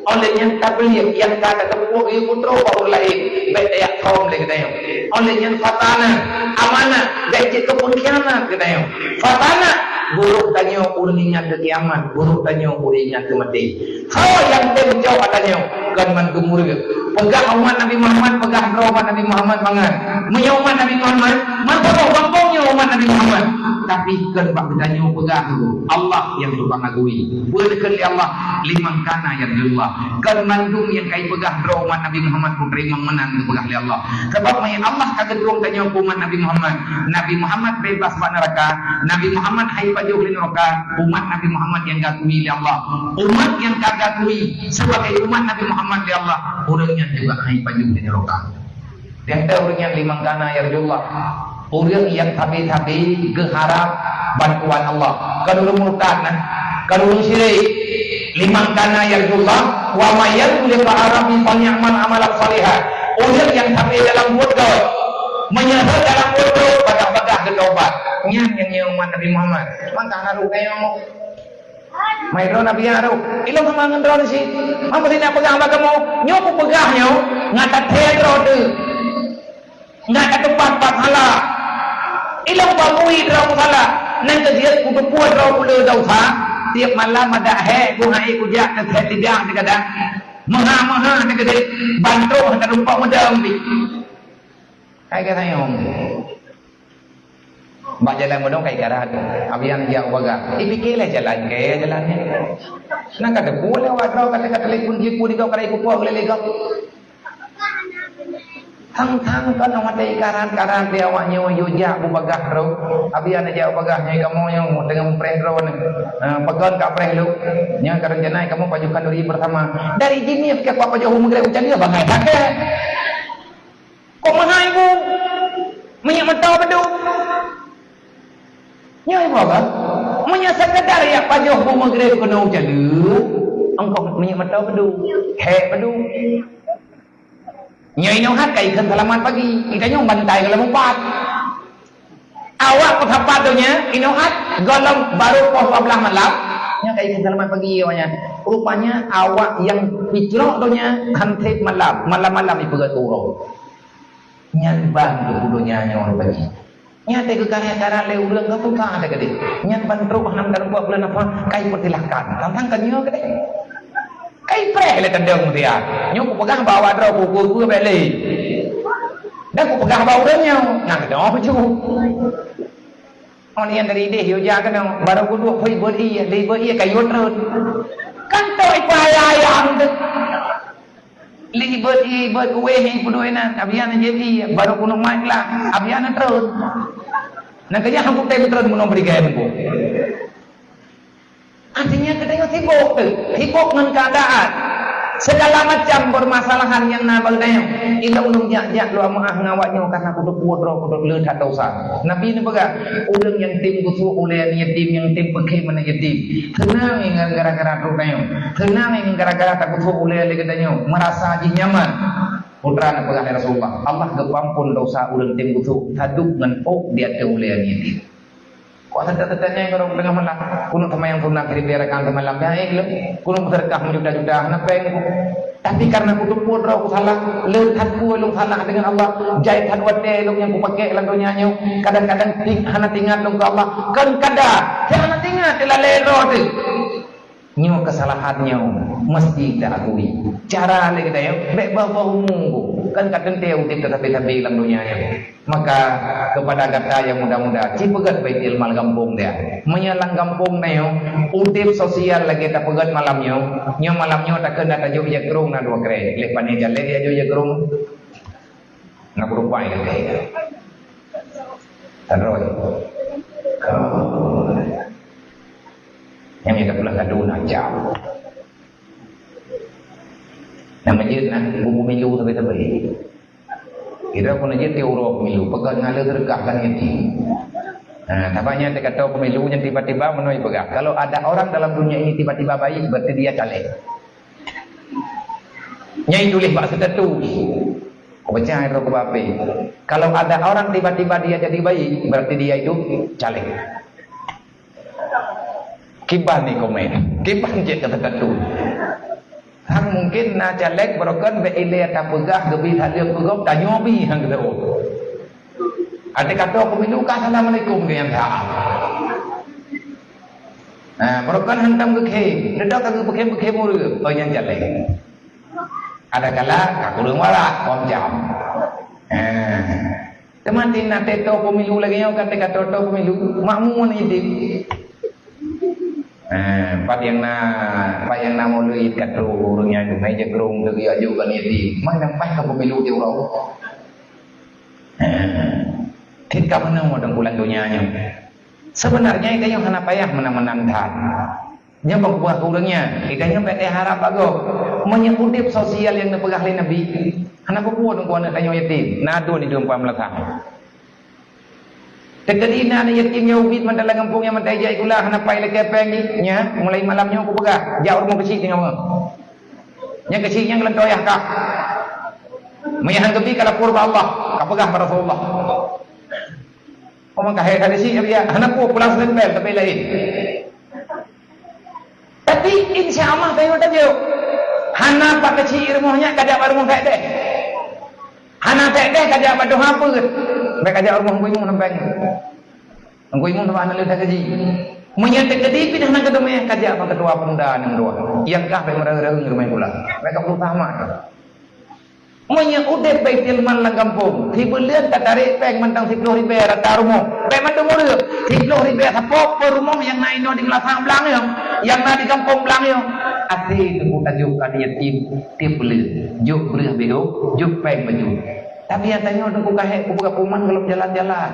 Óh lheueh nyan tabligh nyang ka tateupeue geuyue putroe bak ureuëng laén, bék tajak phom lé geutanyoe. Óh lheueh nyan fatanah, amanah, bék jeuet keu pengkhianat geutanyoe. Fatanah, buruk tanyoe ureuëng ingat keu kiamat, buruk tanyoe ureuëng ingat keu maté. Ho nyang tem cok ata nyoe kon mandum ureuëng. Peugah umat Nabi Muhammad, peugah droe umat Nabi Muhammad mangat. Meunyoe umat Nabi Muhammad, mantong gampông nyoe umat Nabi Muhammad. Tapi kon bak geutanyoe peugah tu, Allah nyang tukang agui. Beukheun lé Allah, liman kana yarjullah. Kon mandum nyang kai peugah droe umat Nabi Muhammad putri meunan geupeugah lé Allah. Sabab meunyoe Allah ka geudong tanyoe keu umat Nabi Muhammad, Nabi Muhammad bebas bak neuraka, Nabi Muhammad hai pajoh lé neuraka, umat Nabi Muhammad nyang geukui lé Allah. Umat nyang ka geukui sebagai umat Nabi Muhammad lé Allah, ureuëng nyan juga hai pajoh lé neuraka. Dan ureuëng nyan liman kana yarjullah. Ureuëng nyang sabe-sabe geuharab bantuan Allah. Kon ureuëng murtad nah, kon ureuëng syirik. Liman kana yarjullah, wa may yarju liqa'a rabbih falyamal amalan shalihan. Ureuëng nyang sabe dalam buet gét, meunyoe dalam buet gét, bagah-bagah geutobat. Nyan nyang nyoe umat Nabi Muhammad. Maka harus tayong. Mai droe Nabi nyan rôh. Ilôn sama ngon droe si. Mangko si na peugah bak kamoe, nyoe kupeugah nyoe, ngat that droe teuh. Ngat that teumpat bak salah. Ilôn bak bui droe kusalah. Nang keuh jeuet kuteupeue droe kuleue desya. Tiep malam adak hék, ku hai kujak keu sét sidang sigadang. Meuha-meuha nang keuh jeuet, ban troh tadumpok meudong pih. Hai ka sayang. Bak jalan meudong ka ikarat. Abian jak u bagah. Ipike lé jalan, kaya jalan nyan. Nang ka teupeue lé awak droe, kata-kata telepon, telepon di gop, kadai kupeue lé gop. Thang-thang kon awak teuh ikarat-karat di awak nyoe, yue jak u bagah droe. Abian jak u bagah nyoe, kamoe nyoe teungoh meupreh droe nyoe. Ha, pakon ka preh lôn. Nyoe ka rencana kamoe pajoh khanduri bersama. Dari jih nyoe ka pajoh u Meugréb, ucen dia bangai sakét. Kok meuhai bu? Minyeuk meuto beudôh. Nyoe ibu apa? Meunyoe sekedar jak pajoh bu Meugréb keunoe caleue, engkau minyeuk meuto beudôh. Hék beudôh. Nyoe inoe hat ka ikheun seulamat pagi. Geutanyoe bantai gohlom upat. Awak peusapat donya, inoe hat gohlom barô poh dua blaih malam. Nyoe ka ikheun seulamat pagi awaknyan. Rupanya awak nyang picrok donya han trép malam. Malam-malam ipeugét keu uroe. Nyan ban keu donya nyoe bagi. Nyan teuh geukarat-karat lé ureuëng ka tuka teuh keudeh. Nyan ban trok hana meudarupat bulan apa, kai peutilahkan. Tantang ka nyoe keudeh. Kai preh lé tandong mutia. Nyoe kupeugah bak awak droe, ku-, ku-, ku bék lé. Dan kupeugah bak ureuëng nyoe, nang keunoe ju. Oh, nyan dari idéh, yue jak keunoe, barô kuduek pih beuet ié, lé beuet ié ka yue treun. Kan tok ipeu ayah-ayah teuh. Lé beuet ié, beuet kuéh nyang peuduek inan, abian jép ié, barô keuneuk mat lah, abian treun. Nang keujah hana kutem treun meunoe beudigai muphom. Artinya, geutanyoe sibok teuh, sibok ngon keuadaan. Segala macam permasalahan nyang na bak geutanyoe. Ilôn lôn jak-jak lôn meu'ah ngon awak nyoe karena kuteupeue droe kuteupeue le that desya. Nabi neupeugah, ureuëng nyang tem geusuek ulée aneuk yatim, nyang tem peukhém aneuk yatim. Seunang ngon gara-gara droe geutanyoe. Seunang ngon gara-gara tageusuek ulée lé geutanyoe, meurasa jih nyaman. Putra neupeugah lé Rasulullah, Allah geupeuampôn desya ureuëng tem geusuek sadub ngon ôk di ateueh ulée aneuk yatim. Kok that-that nyan keunoe teungoh malam, keuneuk seumayang sunat siribée rakaat seumalam, baik lom. Keuneuk beuseudeukah meujuta-juta, hana péng ku. Tapi karena kuteupeue droe kusalah, le that peue lôn salah deungon Allah, jai that watée lôn nyang kupakée lam donya nyoe, kadang-kadang ting-, hana teuingat lôn keu Allah. Kon kada, hana teuingat, teulalée droe teuh. Nyoe keusalahan nyoe meusti taakui. Cara lé geutanyoe, bék boh-boh umu ku. Kan ka teuntée udeb tasabe-sabe lam donya nyoe. Maka, keupada gata nyang muda-muda, ci peugét Baitul Mal gampông dia. Meunyoe lam gampông nyoe, udeb sosial lagée tapeugét malam nyoe, nyoe malam nyoe takheun na tajok jakrong na dua krek. Lé pane jalek ya jok jakrong. Na peurupai lagée. Tadroe. Nyang nyata pula kadu na jam. Nama jeuet na buku milu sabe-sabe. Kira pun aja tiap uroe pemilu, peugah ngala seudeukah kan yatim. Ha, sabab nyan teuka tô pemilu nyan tiba-tiba meunoe peugah, kalau ada orang dalam dunia ini tiba-tiba baik, berarti dia caleg. Nyan tuléh bak status. Kubaca itu ke bape. Kalau ada orang tiba-tiba dia jadi baik, berarti dia itu caleg. Kiban ni komen. Kiban cek kata tu. Hang mungkin na caleg beurokon bek ilée tapeugah geubi salam peugop tanyoe bi hang geuteu. Ada kata aku minum ka assalamualaikum dengan salam. Ha, beurokon hantam geukhe. Dedak ka geubekhe-bekhe mureuk. Oh, nyan caleg. Ada kala ka kureueng warak, bom jam. Ha. Teuma tin na teto pemilu lagée nyoe, ka teuka toto pemilu, makmu ngon idin. Eh, pat nyang na, pat nyang na mulod ka trok ureuëng nyan, hai jagrong teubiet aju kan idin. Mana pas ka pemilu di ureuëng. Eh, kita mana mau tengkulan dunia nyoe. Sebenarnya itu yang hana payah menang-menang that. Nyoe bak buah ureuëng nyan, kita nyoe bèk teuharab bak gob. Meunyoe udeb sosial nyang neupeugah lé Nabi, hana peue-peue ngon aneuëk tanyoe yatim, na dua di dua peuet belas tahun. Teukeudi na aneuëk yatim nyang ubit mantong lam gampông nyang mantong ijak sikula, hana pai lakée péng jih, nyan, mulai malam nyoe kupeugah, jak u rumoh keuchik singoh. Nyang keuchik nyan geulantoe yah kah. Meunyoe han geubi ka lapor bak Allah, ka peugah bak Rasulullah. Omong ka hai ka disi, ya, hana peue pulang seuleumpel, tapi lain. Tapi, insya Allah, tanyoe tajok. Hana pak keuchik rumoh nyan, kajak bak rumoh Pak deh. Hana Pak deh, kajak bak tuha peuet. Bèk kajak rumoh Teungku Imum sampéng. Teungku Imum teuma hana leueh that gaji. Meunyoe teukeudi pih hana keudeume, kajak bak ketua pemuda nyang dua. Nyang kah bèk meureueng-reueng rumoh pulang. Bèk ka peurusaha mat. Meunyoe udeb Baitul Mal lam gampông, sibuleuen tatarek péng mantong siploh ribèe rata rumoh, bèk mandum ureuëng, siploh ribèe sapo per rumoh nyang na inoe di meulasang blang nyoe, nyang na di gampông blang nyoe. Até teungku tajok keu yatim tiep buleuen, jok breueh beudoh, jok péng bacut. Tapi nyang tanyoe teungku kahé kubuka puman golom jalan-jalan.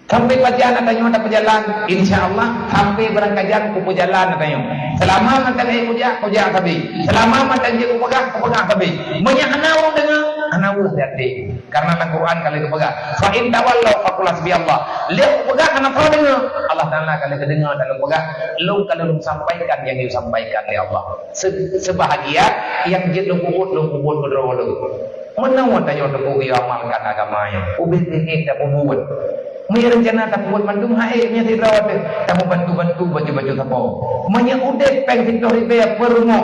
Sampai pajan na tanyoe tapeujalan, insya Allah, sampai barangkajan kupeujalan na tanyoe. Selama mantong ék kujak, kujak sabe. Selama mantong jeuet kupeugah, kupeugah sabe. Meunyoe hana ureuëng deungoe, hana ureuëng até. Karena lam Quran ka lheueh geupeugah, "Fa in tawallaw faqul hasbiyallah." Lheueh kupeugah hana soe deungoe, Allah Taala ka lheueh geudeungoe dan lôn peugah, lôn ka lôn sampaikan nyang lôn sampaikan lé Allah. Se-, sebahagian nyang jeuet lôn peubuet, lôn peubuet keudroe lôn. Meunoe tanyoe teungku geuamalkan agama nyoe, ubit-ubit tapeubuet. Meunyoe reuncana tapeubuet mandum hai meunyoe sidroe teuh, tameubantu-bantu baju-baju sapo. Meunyoe udeb péng siploh ribèe per rumoh,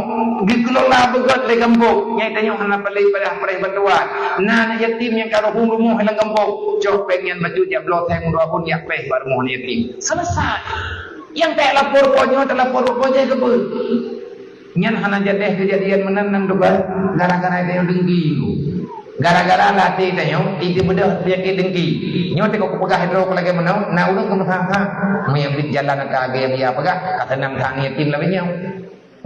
geukelola beugöt lé gampông, nyan tanyoe hana paleng payah peureh bantuan. Na aneuëk yatim nyang ka ruhueng rumoh lam gampông, cok péng nyan bacut jak bloe seng dua phon jak péh bak rumoh aneuëk yatim. Selesai. Nyang talapor po nyoe, talapor po jih keupeue? Nyan hana jadeh keujadian meunan nan duga gara-gara tanyoe dengki. Gara-gara lam até tanyoe, itu beudôh penyakit dengki. Nyoe teungoh kupeugah droe lagée meunoe, na ureuëng keumeusa-sa. Meunyoe bit jalan ka agée biya peugah, ka seunang that yatim lagée nyoe.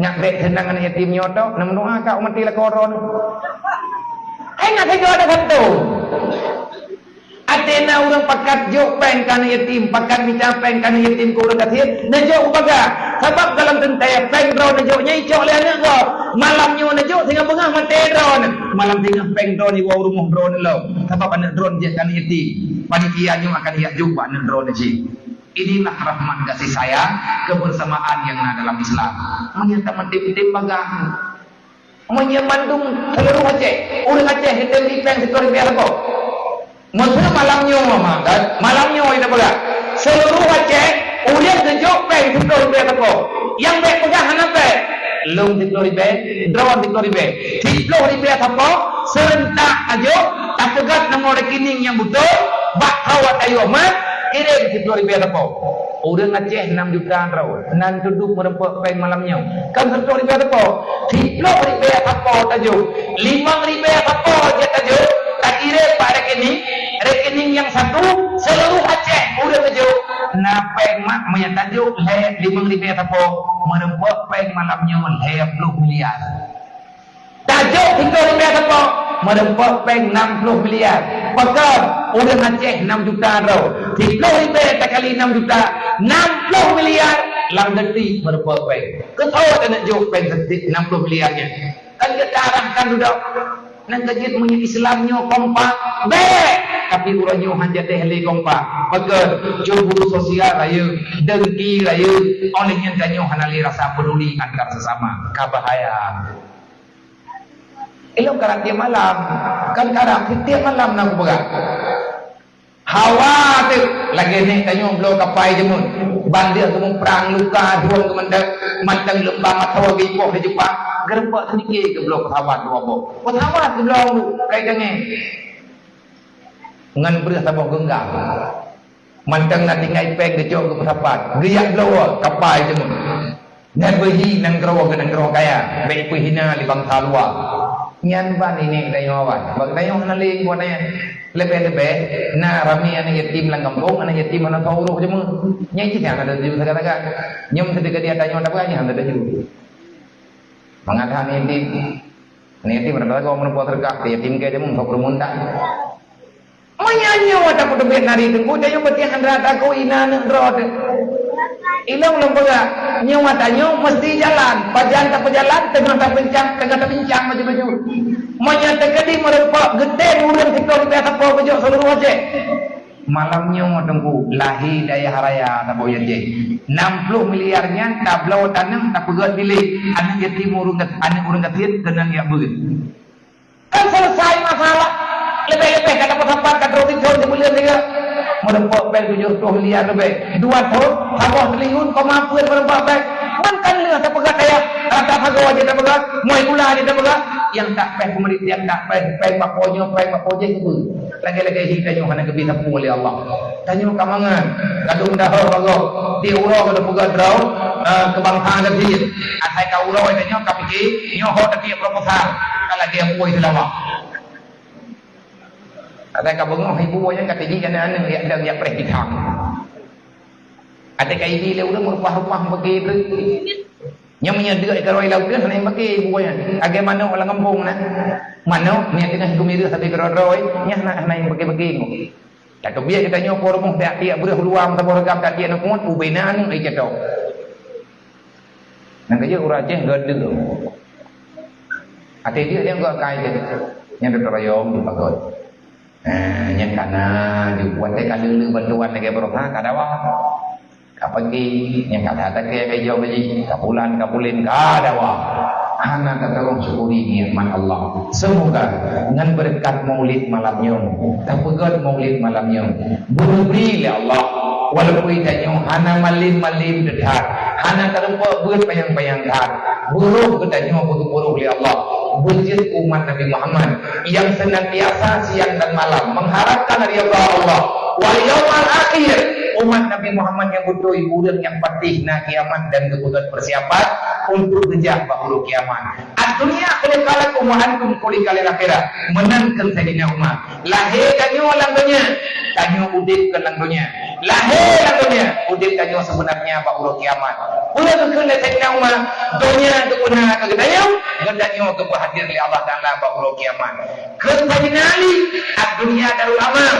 Nyak bèk seunang aneuëk yatim nyoe tok, na meudoa ka umat lakoe droe. Hai nyak tega dah santo. Até na ureuëng pakat jok péng keu aneuëk yatim, pakat mita péng keu aneuëk yatim keu ureuëng gasien, neujok u bagah. Sabab dalam teuntée péng droe neujok nyan icok lé aneuëk gob. Malam nyoe neujok singoh beungoh maté droe nyan. Malam singoh péng droe nyan iwoe u rumoh droe nyan lom. Sabab aneuëk droe nyan jeuet keu aneuëk yatim. Panitia nyoe akan ijak jok bak aneuëk droe nyan cit. Inilah rahmat kasih sayang kebersamaan yang na dalam Islam. Meunyoe tameutim-tim bagah. Meunyoe mandum seuluruh Aceh, ureuëng Aceh geutém péng siploh ribèe sapo. Meuseu malam nyoe, Mak, kan? Malam nyoe ina peugah. Seuluruh Aceh, ureuëng geujok péng siploh ribèe sapo. Nyang bèk peugah hana bèk. Lôn siploh ribèe, droen siploh ribèe. Siploh ribèe sapo, seurentak tajok, tapeugöt nomor rekening nyang beutôi, bak kawat ayoh mat, kirém siploh ribèe sapo. Ureuëng Aceh nam juta droe, nan teudum meureumpok péng malam nyoe. Kan siploh ribèe sapo? Siploh ribèe sapo tajok, limong ribèe sapo jeuet tajok, takirém bak rekening, rekening nyang satu, seuluruh Aceh ureuëng tajok. Na péng mak meunyoe tajok lhèe limong ribèe sapo, meureumpok péng malam nyoe lhèe ploh miliar. Tajok siploh ribèe sapo, meureumpok péng nam ploh miliar. Pakon, ureuëng Aceh nam juta droe. Siploh ribèe takali nam juta, nam ploh miliar lam detik meureumpok péng. Keu soe taneuk jok péng detik nam ploh miliar nyan? Kan geutarahkan dudoe. Nyan keuh jeuet meunyoe Islam nyoe kompak. Bèk! Tapi uroe nyoe hana jadeh lé kompak. Pakon? Cemburu sosial rayeuk, dengki rayeuk. Oleh nyan tanyoe hana lé rasa peduli antar sesama. Ka bahaya. Ilong karab tiep malam. Kan karab tiep malam na kupeugah. Hawa teuk lagèe nèk tanyoe bloe kapai jeumut. Bandeuh geumuprang luka, dhueng geumeudek, mantong lumbang mata geuipoh di Jepang. Geureubak seudikit geubloe pesawat dua boh. Pesawat geubloe kai dangé. Ngon breueh saboh geunggang. Mantong na tinggai péng geucok geupeusapat. Geujak bloe kapai teuma. Nyan beuhi nanggroe keu nanggroe kaya. Bèk ipeuhina lé bansa luwa. Nyan ban inék tanyoe awai. Bak tanyoe hana lé buet nyan. Leubeh-leubeh na ramé aneuk yatim lam gampông, aneuk yatim hana soe urôh teuma. Nyan cit nyang hana tatuju sagai-sagai. Nyoe meusideh ka dia tanyoe tapeugah nyan hana tatuju. Mangat hana yatim. Aneuk yatim hana tatuju meureumpok seudeukah, yatim keu teuma sok peurumun tak. Meunyoe nyoe tapeuteubiet nari teungku, tanyoe beutih hana takot inan aneuk droe teuh. Ilong lôn peugah, nyoe tanyoe meusti jalan. Pajan tapeujalan, teungoh tapincang, teungoh tapincang baju-baju. Meunyoe teukeudi meureumpok, geutem ureueng sikoh leubeh sapo geujok seuluruh Aceh. Malam nyoe teungku, lahé dayah raya saboh Aceh. Nam ploh miliar nyan tabloe taneum, tapeugöt bilék, aneuk yatim ureueng gat-, aneuk ureueng gasien keunan jak beuet. Kan selesai masalah. Leubeh-leubeh ka dapat sampat ka troh sithon sibuleuen tiga. Meureumpok péng tujoh reutôh miliar leubeh. Dua thon, saboh triliun koma peuet meureumpok péng. Man kan lheueh tapeugah dayah, rata sagoe jeuet tapeugah, moi gula jeuet tapeugah. Nyang tak péng peumeurit, nyang tak péng, péng bak po nyoe, péng bak po jéh keupeue. Lagèe-lagèe hi tanyoe hana geubri sapeue lé Allah. Tanyoe ka mangat, ka dum dahô bagoe, di uroe ka teupeugah droe, eh, keu bansa gasien. Asai ka uroe tanyoe ka pike, nyoe ho tatiek proposal, ka lagèe apui seulawah. Asai ka beungoh ibu nyan ka tijik aneuk-aneuk yak dang yak preh bidang. Asai ka ibi lé ureueng meurupah-rupah bagi treuk. Nyang meunyoe deuk ikaroe laut teuh hana nyang bagi ibu nyan. Lagèe manok lam gampông na. Manok, meunyoe teungoh geumireuh sabe keudroe-droe, nyan hana, hana nyang bagi-bagi ngon. Tateubiet geutanyoe po rumoh tiep-tiep breueh luwa meusaboh reugam, tiep-tiep neuk ngon ubena aneuk lé catoe. Nyang keujeuet ureueng Aceh geudeue. Até jeuet nyang geukai teuh. Nyang teutarayong dipagot. Eh, nyang kana dibuat teuh ka leuleue bantuan lagèe baroesa ka dawa. Ka pagi, nyang ka that takée ka ijok beuji, ka bulan, ka buleuen, ka dawa. Hana tateurimong syukuri nikmat Allah. Seumoga ngon beureukat maulid malam nyoe, tapeugöt maulid malam nyoe, beuneubri lé Allah. Walaupun tanyoe hana malém-malém that, hana tarumpok beuet panyang-panyang that, beurôh geutanyoe beugeupeurôh lé Allah, beujeuet umat Nabi Muhammad nyang seunantiasa siang dan malam mengharapkan ridha Allah wal yaumal akhir. Umat Nabi Muhammad nyang beutôi, ureueng nyang patéh na kiamat dan geupeugöt peusiapan untuk geujak bak uroe kiamat. Ad-dunya khuliqa lakum wa antum khuliqa lil akhirah. Meunan kheun Saidina Umar. Lahé tanyoe lam donya, tanyoe udép keu lam donya. Lahé lam donya, udép tanyoe seubeunarnya bak uroe kiamat. Peue geukheun lé Saidina Umar? Donya geupeuna keu geutanyoe, geutanyoe geupeuhadér lé Allah Taala bak uroe kiamat. Kheun Saidina Ali, "Ad-dunya darul amal,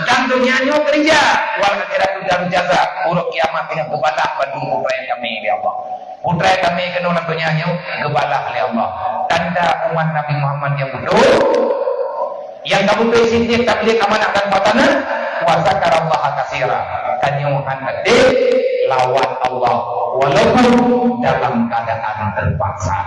dan donya nyoe keurija, wal akhiratu darul jaza." Uroe kiamat teungoh geubalah bandum peue nyang tamé lé Allah. Putra kami keunoe lam donya nyoe geubalah lé Allah. Tanda umat Nabi Muhammad nyang beutôi, nyang ka beutôi sitiek tabligh amanah dan patanah, wa zakarallaha katsira. Tanyoe han adé lawan Allah walaupun dalam keadaan terpaksa.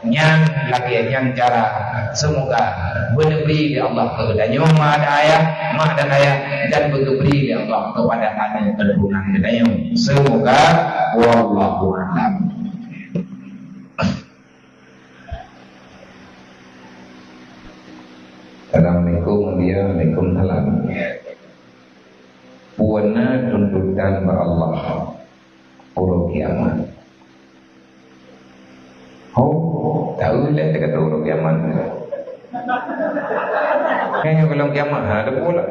Nyan lagèe nyan cara, seumoga beuneubri lé Allah keu geutanyoe ma dan ayah, ma dan ayah, dan beugeubri lé Allah keupada aneuk keuturonan geutanyoe. Seumoga, wallahu a'lam. Assalamualaikum, Mulia. Waalaikumsalam. Peue na tuntutan bak Allah uroe kiamat? Ho, tahu lé teuka uroe kiamat. Kan nyoe gohlom kiamat, ha, ada pula.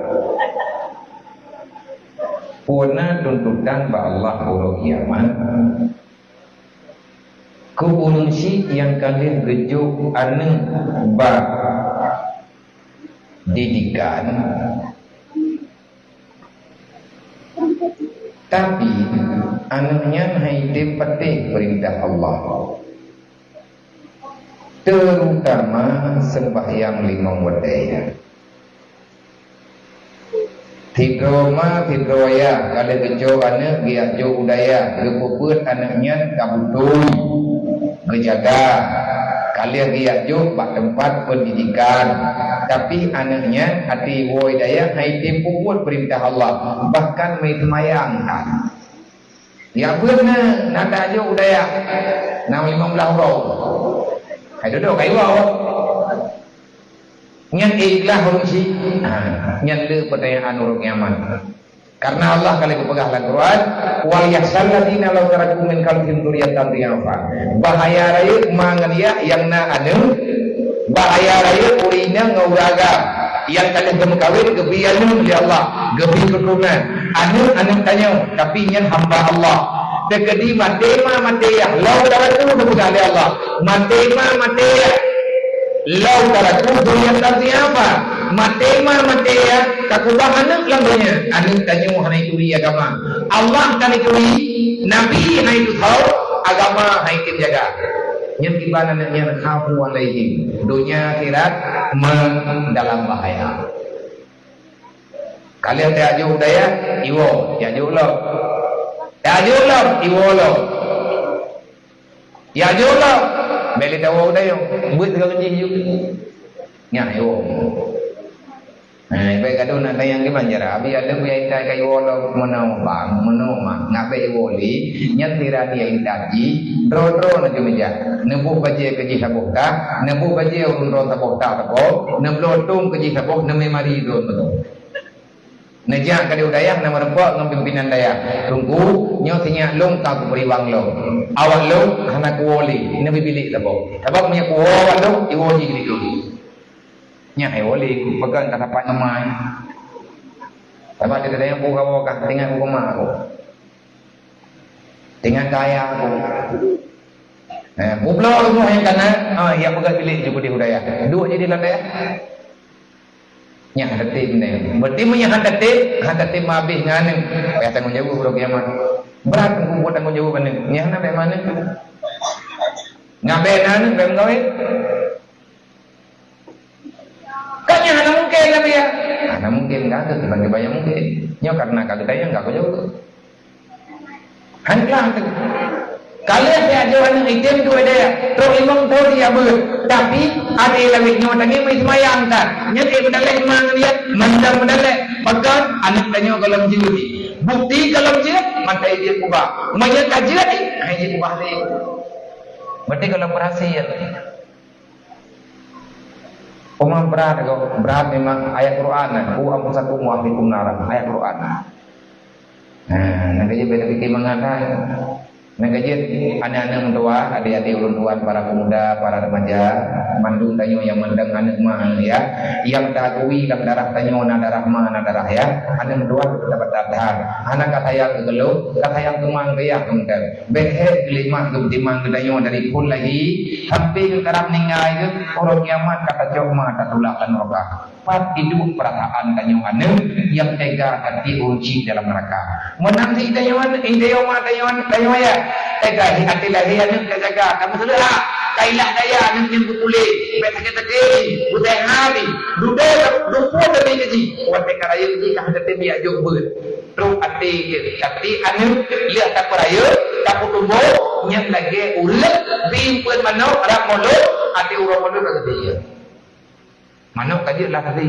Peue na tuntutan bak Allah uroe kiamat? Keu ureueng syiek nyang ka lheueh geujok aneuk bak didikan, tapi aneuk nyan han item patéh peurintah Allah, terutama seumbahyang limong watèe. Sidroe ma sidroe ayah ka lheueh geucok aneuëk geujak jok u dayah, geupeubeuet aneuëk nyan ka beutôi geujaga. Ka lheueh geujak jok bak teumpat peundidikan, tapi aneuëk nyan até woe dayah hai tem peubuet peurintah Allah, bahkan meuseumbayang that. Nyang beuet na, na tajok u dayah, na limong blaih uroe. Hai dudoe kai woe. Nyan ikhlas ureuëng syiek. Ha, nyan le peutanyaan ureuëng kiamat. Karena Allah ka lheueh geupeugah lam Quran, "Wal yakhshal ladzina law taraku min khalfihim dzurriyyatan dhi'afa." Bahaya rayeuk ma ngon yah nyang na aneuëk, bahaya rayeuk ureuëng inong ngon ureuëng agam nyang ka lheueh geumeukawen, geubri aneuëk lé Allah, geubri keuturonan. Aneuëk, aneuëk tanyoe, tapi nyan hamba Allah. Teukeudi maté ma maté yah, law taraku, geupeugah lé Allah. Maté ma maté yah. Law taraku dzurriyyatan dhi'afa, maté ma maté yah, ka keubah aneuëk lam donya. Aneuëk tanyoe hana ituri agama. Allah hana ituri, Nabi hana itusoe, agama hana item jaga. Nyan kiban aneuëk nyan khafu 'alaihim. Donya akhirat meudalam bahaya. Ka lheueh tajok u dayah, iwoe, tajok lom. Tajok lom, iwoe lom. Ya, jok lah. Bèk lé tawoe u dayah. Beuet sigoe jih jok. Nyan, yo. Ha, bèk gadoh na tanyong kiban cara. Abi ada buya intat kayu woe lom, meunoe bang, meunoe mak. Ngabèk iwoe lé, nyan sira dia intat jih, droe-droe na cuma jak. Neuboh bajèe keu jih saboh tah, neuboh bajèe ureueng droe saboh tah saboh, neubloe tông keu jih saboh, neumè mari droe meunoe. Neujak keudéh u dayah, na meurumpok ngon pimpinan dayah. "Teungku, nyoe sinyak lôn ka kupeuriwang lôn. Awak lôn hana kuwoe lé, neubri bilék saboh. Sabab meunyoe kuwoe awak lôn, iwoe jih keu lôn." Nyan hai woe lé, peugah ka sapat ngon ma. Sabab di dayah ku kawoe ka, teuingat ku ma ku. Teuingat keu ayah ku. Eh, peubloe rumoh nyang ka na, ah, ya peugah bilék jih keudéh u dayah. Duek jih di lam dayah. Nyan han tatem nyan. Berarti meunyoe han tatem, han tatem meuhabéh ngon aneuëk, payah tanggong jaweueb uroe kiamat. Brat teungku buet tanggong jaweueb aneuëk. Nyan hana bèk meuaneuëk. Ngabèk na aneuëk bèk meugawé. Kan nyan hana mungken, Nabi, ya? Hana mungken, ka keuh, kiban kiban nyang mungken. Nyoe karena ka geutanyong, ka geujaweueb. Han keulah teuh. Ka lheueh siat jih aneuëk item dua dayah, trok limong thon jih beuet. Tapi, até lawét nyoe tangieng meuseumbayang that. Nyan ék meudaleh ma ngon yah, mandum meudaleh. Pakon aneuëk tanyoe gohlom jeuet. Bukti gohlom jeuet, mantong jeuet peugah. Meunyoe ka jeuet, hai jeuet peugah lé. Berarti gohlom berhasil. Uma brat, brat memang ayat Quran, "Qu anfusakum wa ahlikum nara." Ayat Quran. Nah, nyang ka jeuet bèk tapike mangat hai. Nyang ka jeuet aneuk-aneuk meutuah, adik-adik ulôn tuan, para pemuda, para remaja, mandum tanyoe nyang mandang aneuk ma, ya. Nyang taakui lam darah tanyoe na darah ma, na darah ya. Aneuk meutuah, tabatat that. Hana ka sayang keu gohlom, ka sayang keu ma keu yah, keu mantong. Bèk hék keu lé ma keu meutimang keu tanyoe dari phon lahé, sampai keu karab ninggai geuh, uroe kiamat ka tacok ma tatulak lam neuraka. Pat iduek peurasaan tanyoe aneuk nyang tega keu ureueng chik dalam neuraka. Meunan cit tanyoe aneuk, tanyoe ma tanyoe aneuk, tanyoe ayah. Tega hi até lahé aneuk ka jaga, ka meuseuleuha, ka ilak daya aneuk nyan geupuléh, bèk sakét até, beuseuhat, dudoe, dudoe tapi keu jih, watèe ka rayeuk jih ka hana tém jak jok beuet. Trok até jih, tapi aneuk lheueh tapeurayeuk, tapeutuboh, nyan lagèe ureueng bri eumpeuen manok rab mulod, até uroe mulod rab até jih. Manok ka jeuet lam até.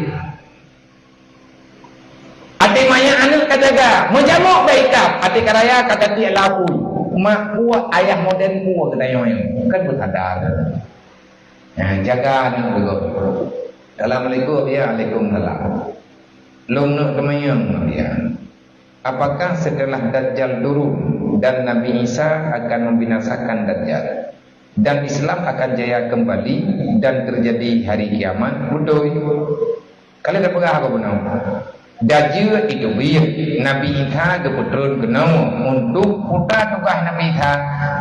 Até manyak aneuk ka jaga, meujamok bak ikab, até ka raya ka tatiek lam apui. Mak kuat, ayah modern kuat geutanyoe nyoe. Kan beusadar. Nah, jaga aneuk beugöt. Assalamualaikum, ya, waalaikumsalam. Lôn neuk teumanyong, ya. Apakah setelah Dajjal turun dan Nabi Isa akan membinasakan Dajjal dan Islam akan jaya kembali dan terjadi hari kiamat? Beutôi. Ka lheueh tapeugah lagèe bunoe. Dajjal itu biet Nabi Isa geupeutron keunoe untuk putra tugaih Nabi Isa,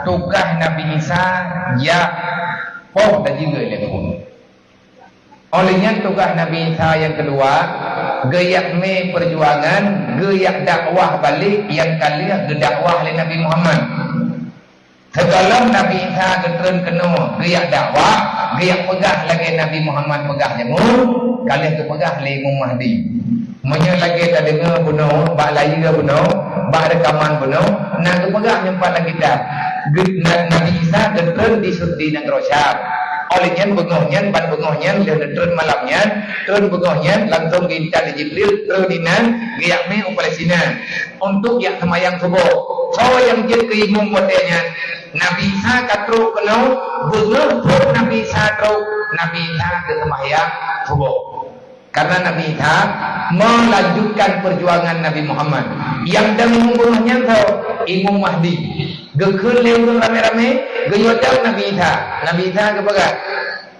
tugaih Nabi Isa jak poh dajjal lé phon. Óh lheueh nyan tugaih Nabi Isa nyang keudua, geujak mé peujuangan, geujak dakwah balek nyang ka lheueh geudakwah lé Nabi Muhammad. Sigohlom Nabi Isa geutreun keunoe, geujak dakwah, geujak peugah lagèe Nabi Muhammad peugah jameun, ka lheueh geupeugah lé Imam Mahdi. Meunyoe lagée tadeungoe bunoe, bak layie bunoe, bak reukaman bunoe, na geupeugah nyoe pat lam kitab, geu-, na-, Nabi Isa geutreun di su-, di nanggroe Syam. Óh lheueh nyan beungoh nyan, ban beungoh nyan lheueh neutreun malam nyan, treun beungoh nyan langsong geuintat lé Jibril treun inan geujak mé u Palestina untuk jak seumayang suboh. Soe nyang jeuet keu imum watée nyan? Nabi Isa ka trok keunoe, beungoh phon Nabi Isa trok, Nabi Isa geuseumayang suboh. Karena Nabi Isa melanjutkan perjuangan Nabi Muhammad. Nyang dang imum beungoh nyan soe? Imum Mahdi. Geukheun lé ureuëng ramé-ramé, geuyue dang Nabi Isa. Nabi Isa geupeugah,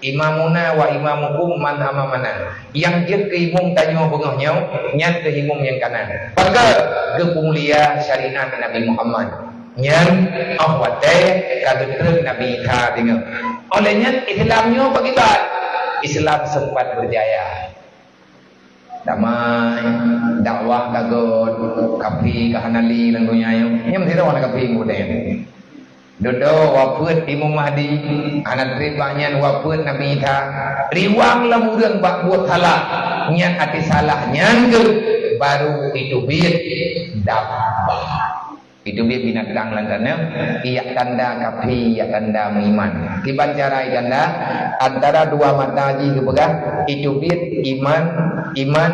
"Imamuna wa imamukum man amamana." Nyang jeuet keu imum tanyoe beungoh nyoe, nyan keuh imum nyang kana. Pakon? Geupeumulia syariat Nabi Muhammad. Nyan óh watée ka geutreun Nabi Isa deungoe. Óh lheueh nyan Islam nyoe bak iban. Islam sempat berjaya. Damai, dakwah ka göt, kaphé ka hana lé lam donya nyoe. Nyan sidroe hana kaphé muda nyan. Dudoe wafeuet Imam Mahdi, hana treb bak nyan wafeuet Nabi Isa. Riwang lam ureuëng bak buet salah. Nyan até salah nyan geuh baru iteubiet dabbah. Iteubiet binatang lam taneuh, iyak tanda kaphé, iyak tanda meuiman. Kiban cara iyak tanda, antara dua mata jih geupeugah, iteubiet iman, iman,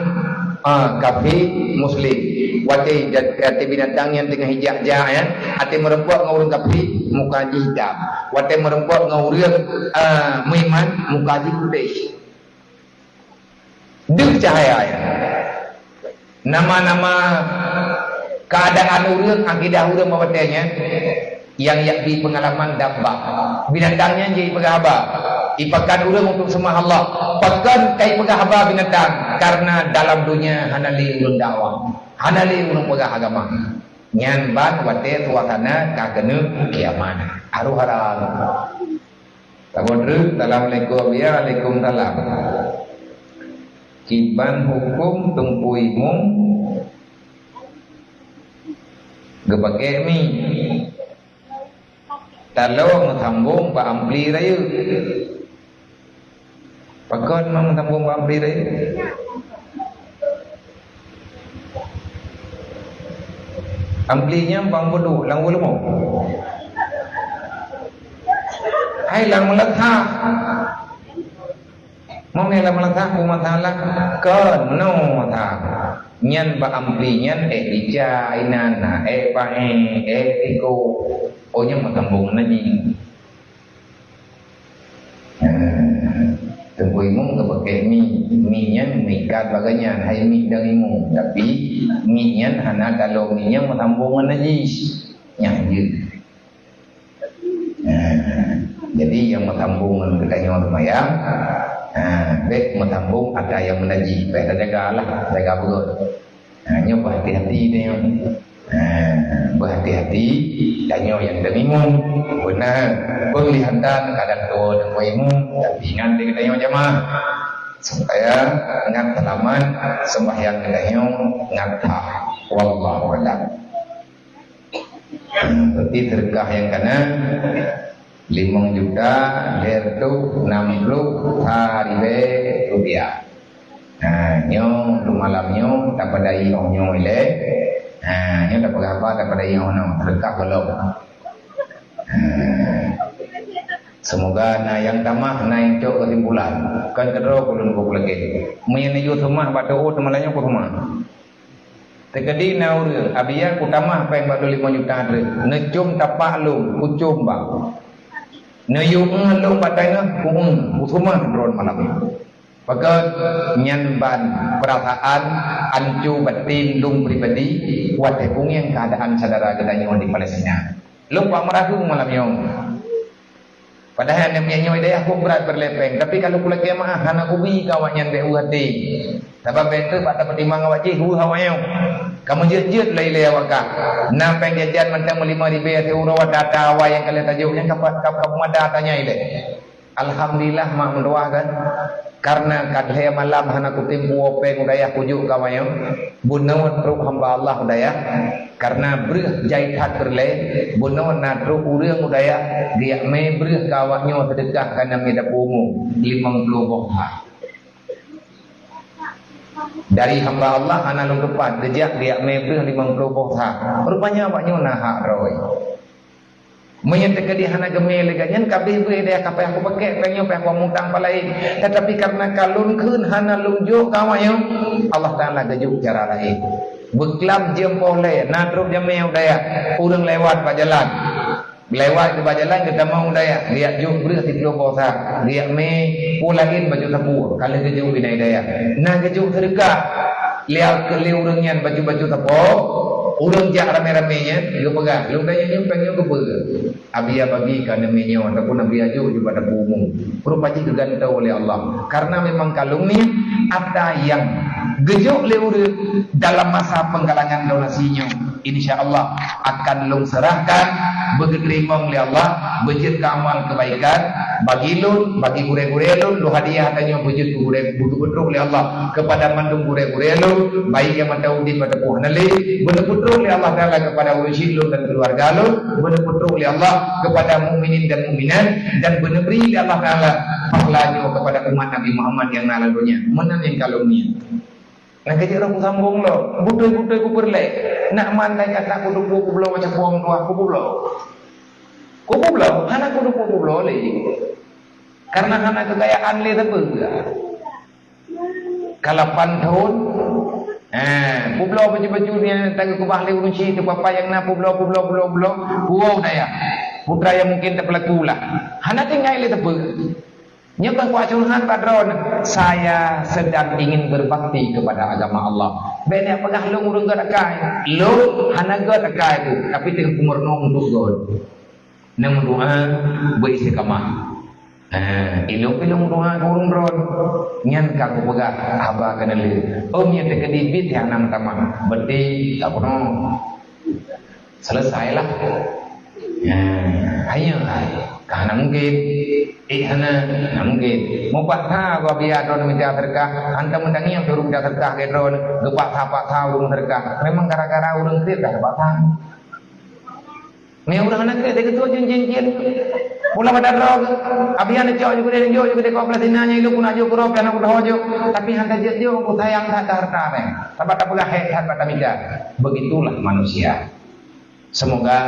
ah, kaphé, muslim. Watée dat-, watée binatang nyan teungoh ijak-jak, ya, watée meureumpok ngon ureuëng kaphé, muka jih itam. Watée meureumpok ngon ureuëng, ah, meuiman, muka jih putéh. Deuh cahaya nyan. Nama-nama keuadaan ureuëng, akidah ureuëng bak watée nyan, nyang yak bi peungalaman dabbah. Binatang nyan jeuet ipeugah haba. Ipakat ureuëng untuk seumah Allah. Pakon ka ipeugah haba binatang? Karena dalam dunia hana lé ureuëng dakwah. Hana lé ureuëng peugah agama. Nyan ban watée suasana ka keuneuk kiamat. Aroh haram. Saboh treuk, "Assalamualaikum." "Ya, waalaikumsalam." Kiban huköm teungku imum geupakée mi. Talo meusambong bak ampli rayeuk. Pakon meusambong bak ampli rayeuk? Ampli nyan bang bodoh lam ulama. Hai lam meuleuha. Meunan lam meuleuha pun masalah. Kon, no masalah. Nyan bak ampli nyan éh rica inan, éh pahé, éh tiko. Oh, nyan meusambong najis. Nah, teungku imum geupakée mi, mi nyan meuikat bak gobnyan, hai mi dang imum, tapi mi nyan hana talo mi nyan meusambong ngon najis. Nyan jeuet. Nah, jadi nyang meusambong ngon geutanyoe seumayang, nah, bék meusambong atra nyang meunajis, bék tajagalah, jaga beurot. Ha, nyoe beuhati-hati tanyoe. Ha, beuhati-hati tanyoe nyang dang imum. Beuna penglihatan kadang tua dan imum, tapi ingat lé geutanyoe jamaah supaya ngat seulamat sembahyang geutanyoe ngat sah. Wallahu a'lam. Hmm, berarti sedekah nyang kana limong juta lhèe reutôh nam ploh sa ribèe rupiah. Ha, nyoe untuk malam nyoe tapeudai óh nyoe ilèe. Ha, nyoe tapeugah haba tapeudai óh nyoe, sedekah gohlom. Ha. Semoga na nyang tamah, na nyang cok keusimpulan. Kan keudroe ulôn buet lagèe. Meunyoe neuyue seumah bak teuôt malam nyoe kuseumah. Teukeudi na ureueng, "Abiya kutamah péng bak lôn limong juta treuk." Neucôm tapak lôn, kucôm bak. Neuyue lôn bak tanyoe, kueu, kuseumah droen malam nyoe. Pakon nyan ban peurasaan anco baten lôn pribadi watèe kungieng keuadaan syedara geutanyoe di Palestina. Lôn pat meurasa malam nyoe. Padahai aneuk miet nyoe di dayah kok brat peureulèe péng, tapi ka lôn kulakèe meu'ah hana kubi keu awaknyan bèk u até. Sabab bèk teuk bak tapeutimang awak jih weueh awaknyan. Ka meujeuet-jeuet lé ilèe awak kah. Na péng jajan mantong meulimong ribèe siuroe ata-ata awai nyang ka lheueh tajok nyan ka, ka, ka peumada ata nyan ilèe. Alhamdulillah mak meutuah kan. Karena ka lhèe malam hana kutem puwoe péng u dayah kujok keu awaknyan. Bunoe trok hamba Allah u dayah. Karena breueh jai that peureulèe, bunoe na trok ureueng u dayah geujak mè breueh keu awaknyoe seudeukah keu aneuk miet dapur umum limong ploh boh ha. Dari hamba Allah hana lôn teupat geujak geujak mé breueh limong ploh boh sa. Rupanya awak nyoe na hak droe. Meunyoe teukeudi hana geumé lé gobnyan, ka abéh beuh dayah kapai aku pakai, tanyoe pai aku mutang palai. Tetapi karena ka lôn kheun hana lôn jok ka awak nyoe, Allah Taala geujok cara laén. Beuklam jeuem poh lé, na trok jamé u dayah, ureuëng lewat bak jalan. Lewat di bak jalan geutamong u dayah, geujak jok breueh siploh boh sa, geujak mé, peue laén bacut sapeue, ka lheueh geujok binai dayah. Na geujok seudeukah, lé, lé ureuëng nyan bacut-bacut sapeue, ureuëng jak ramé-ramé nyan, geupeugah, "Lôn dayah nyoe, pèng nyoe keupeue?" "Abiya bagi ka neumé nyoe, ataupun abiya jok ju bak dapur umum." Rupa jih geugantoe lé Allah. Karena memang ka lôn niet, ata nyang geujok lé ureuëng dalam masa penggalangan donasi nyoe, insya Allah akan lôn serahkan, beugeuteurimong lé Allah, beujeuet keu amal keubaikan, bagi lôn, bagi gurée-gurée lôn, lôn hadiah tanyoe beujeuet keu gurée, beuteupeutruek lé Allah kepada mandum gurée-gurée lôn, baik nyang mantong udeb ataupun hana lé, beuteupeutruek lé Allah Taala kepada ureuëng syiek lôn dan keluarga lôn, beuteupeutruek lé Allah kepada mukminin dan mukminat, dan beuneubri lé Allah Taala pahala nyoe kepada umat Nabi Muhammad nyang na lam donya. Meunan nyang ka lôn niet. Nyang keu jeuet rhot kusambong lom, beutôi-beutôi kupeureulée. Nak mandai kata kuduek dua kubloe macam puang tuah, kubloe. Kubloe, hana kuduek dua kubloe lé. Karena hana keugayaan lé teubeuga. Ka lapan thon, eh, kubloe baju-baju nyan teukeubah lé ureuëng syiek, teupapai nyang na kubloe, kubloe, kubloe, kubloe, puwoe dayah. Putra nyang mungkin teupeulaku lah. Hana tinggai lé teubeuga. Nyoe kan kuat curhat bak droeneuh, saya sedang ingin berbakti kepada agama Allah. Bék neupeugah lôn ureuëng gét akai. Lôn hana gét akai tu, tapi teungoh kumeurunoe untuk gét. Neumeudoa beu istiqamah. Ha, ilôn-ilôn doa keu ureuëng droeneuh. Nyan ka kupeugah haba keuneulheueh. Om nyan teukeudi bit nyang na meutamah. Beuti, tak pernah. Selesailah. Ya, ayo, ayo. Ka hana mungkin. Eh, hana, hana mungkin. Mupaksa gobnyan droeneuh mita seudeukah, hantom meutangieng ureuëng mita seudeukah keu droeneuh, geupaksa-paksa ureuëng seudeukah. Memang gara-gara ureuëng kriet ka geupaksa. Meunyoe ureuëng hana kriet, dia keutua jeuet jén-jén. Pula pada droe, abi hana cok juga dia jok juga dia kau Palestina nya ilok pun ajo kuro pian aku dah jok. Tapi hana jok jok, aku sayang that harta meh. Sabat tak peugah hek that bak tamita. Begitulah manusia. Semoga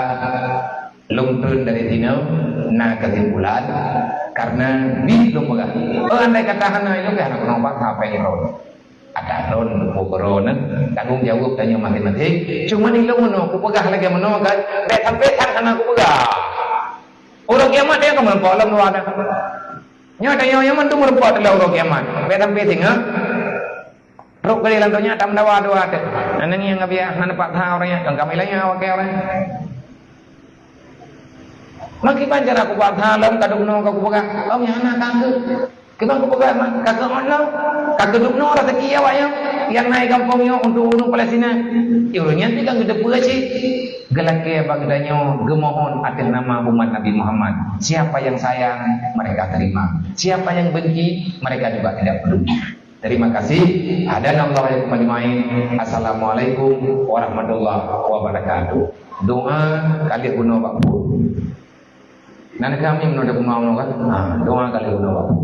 lôn treun dari sinoe na kesimpulan, karena bit lôn peugah. Oh, andai kata hana ilok, hana keunoe bak hapa yang droe. Ada droe, buku droe, tanggung jawab tanyoe masing-masing. Cuma ilok meunoe, kupeugah lagée meunoe kan, bék sampai sang hana kupeugah. Uroe kiamat dia akan meureumpok lom dua dah. Nyoe tanyoe nyang mandum meureumpok dalam uroe kiamat. Bék sampai singa. Rok kali lam donya tam dawa dua teuh. Aneuk nyang ngabiah hana paksa orang nyan, kang kami lain awak orang. Makiban cara kubuat salom ka dum nong ka kupeugah. Om nyang hana kangkeu. Kiban kupeugah mak, ka keu ono, ka keu dum nong rezeki awak nyoe. Yang naik gampông nyoe untuk ureuëng Palestina. Ureuëng nyan pi kang geuteupeue cit. Geulakée bak geutanyoe geumohon atas nama umat Nabi Muhammad. Siapa yang sayang, mereka terima. Siapa yang benci, mereka juga tidak peduli. Terima kasih. Hadanallahu wa iyyakum ajmain. Assalamualaikum warahmatullahi wabarakatuh. Doa kali guna waktu. Nan kami menurut guna kan? Ha, doa kali guna waktu.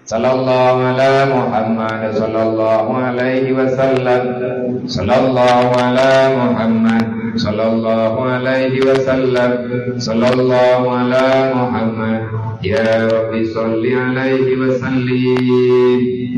Sallallahu ala Muhammad sallallahu alaihi wasallam. Sallallahu ala Muhammad sallallahu alaihi wasallam. Sallallahu ala Muhammad. Ya Rabbi salli alaihi wasallim.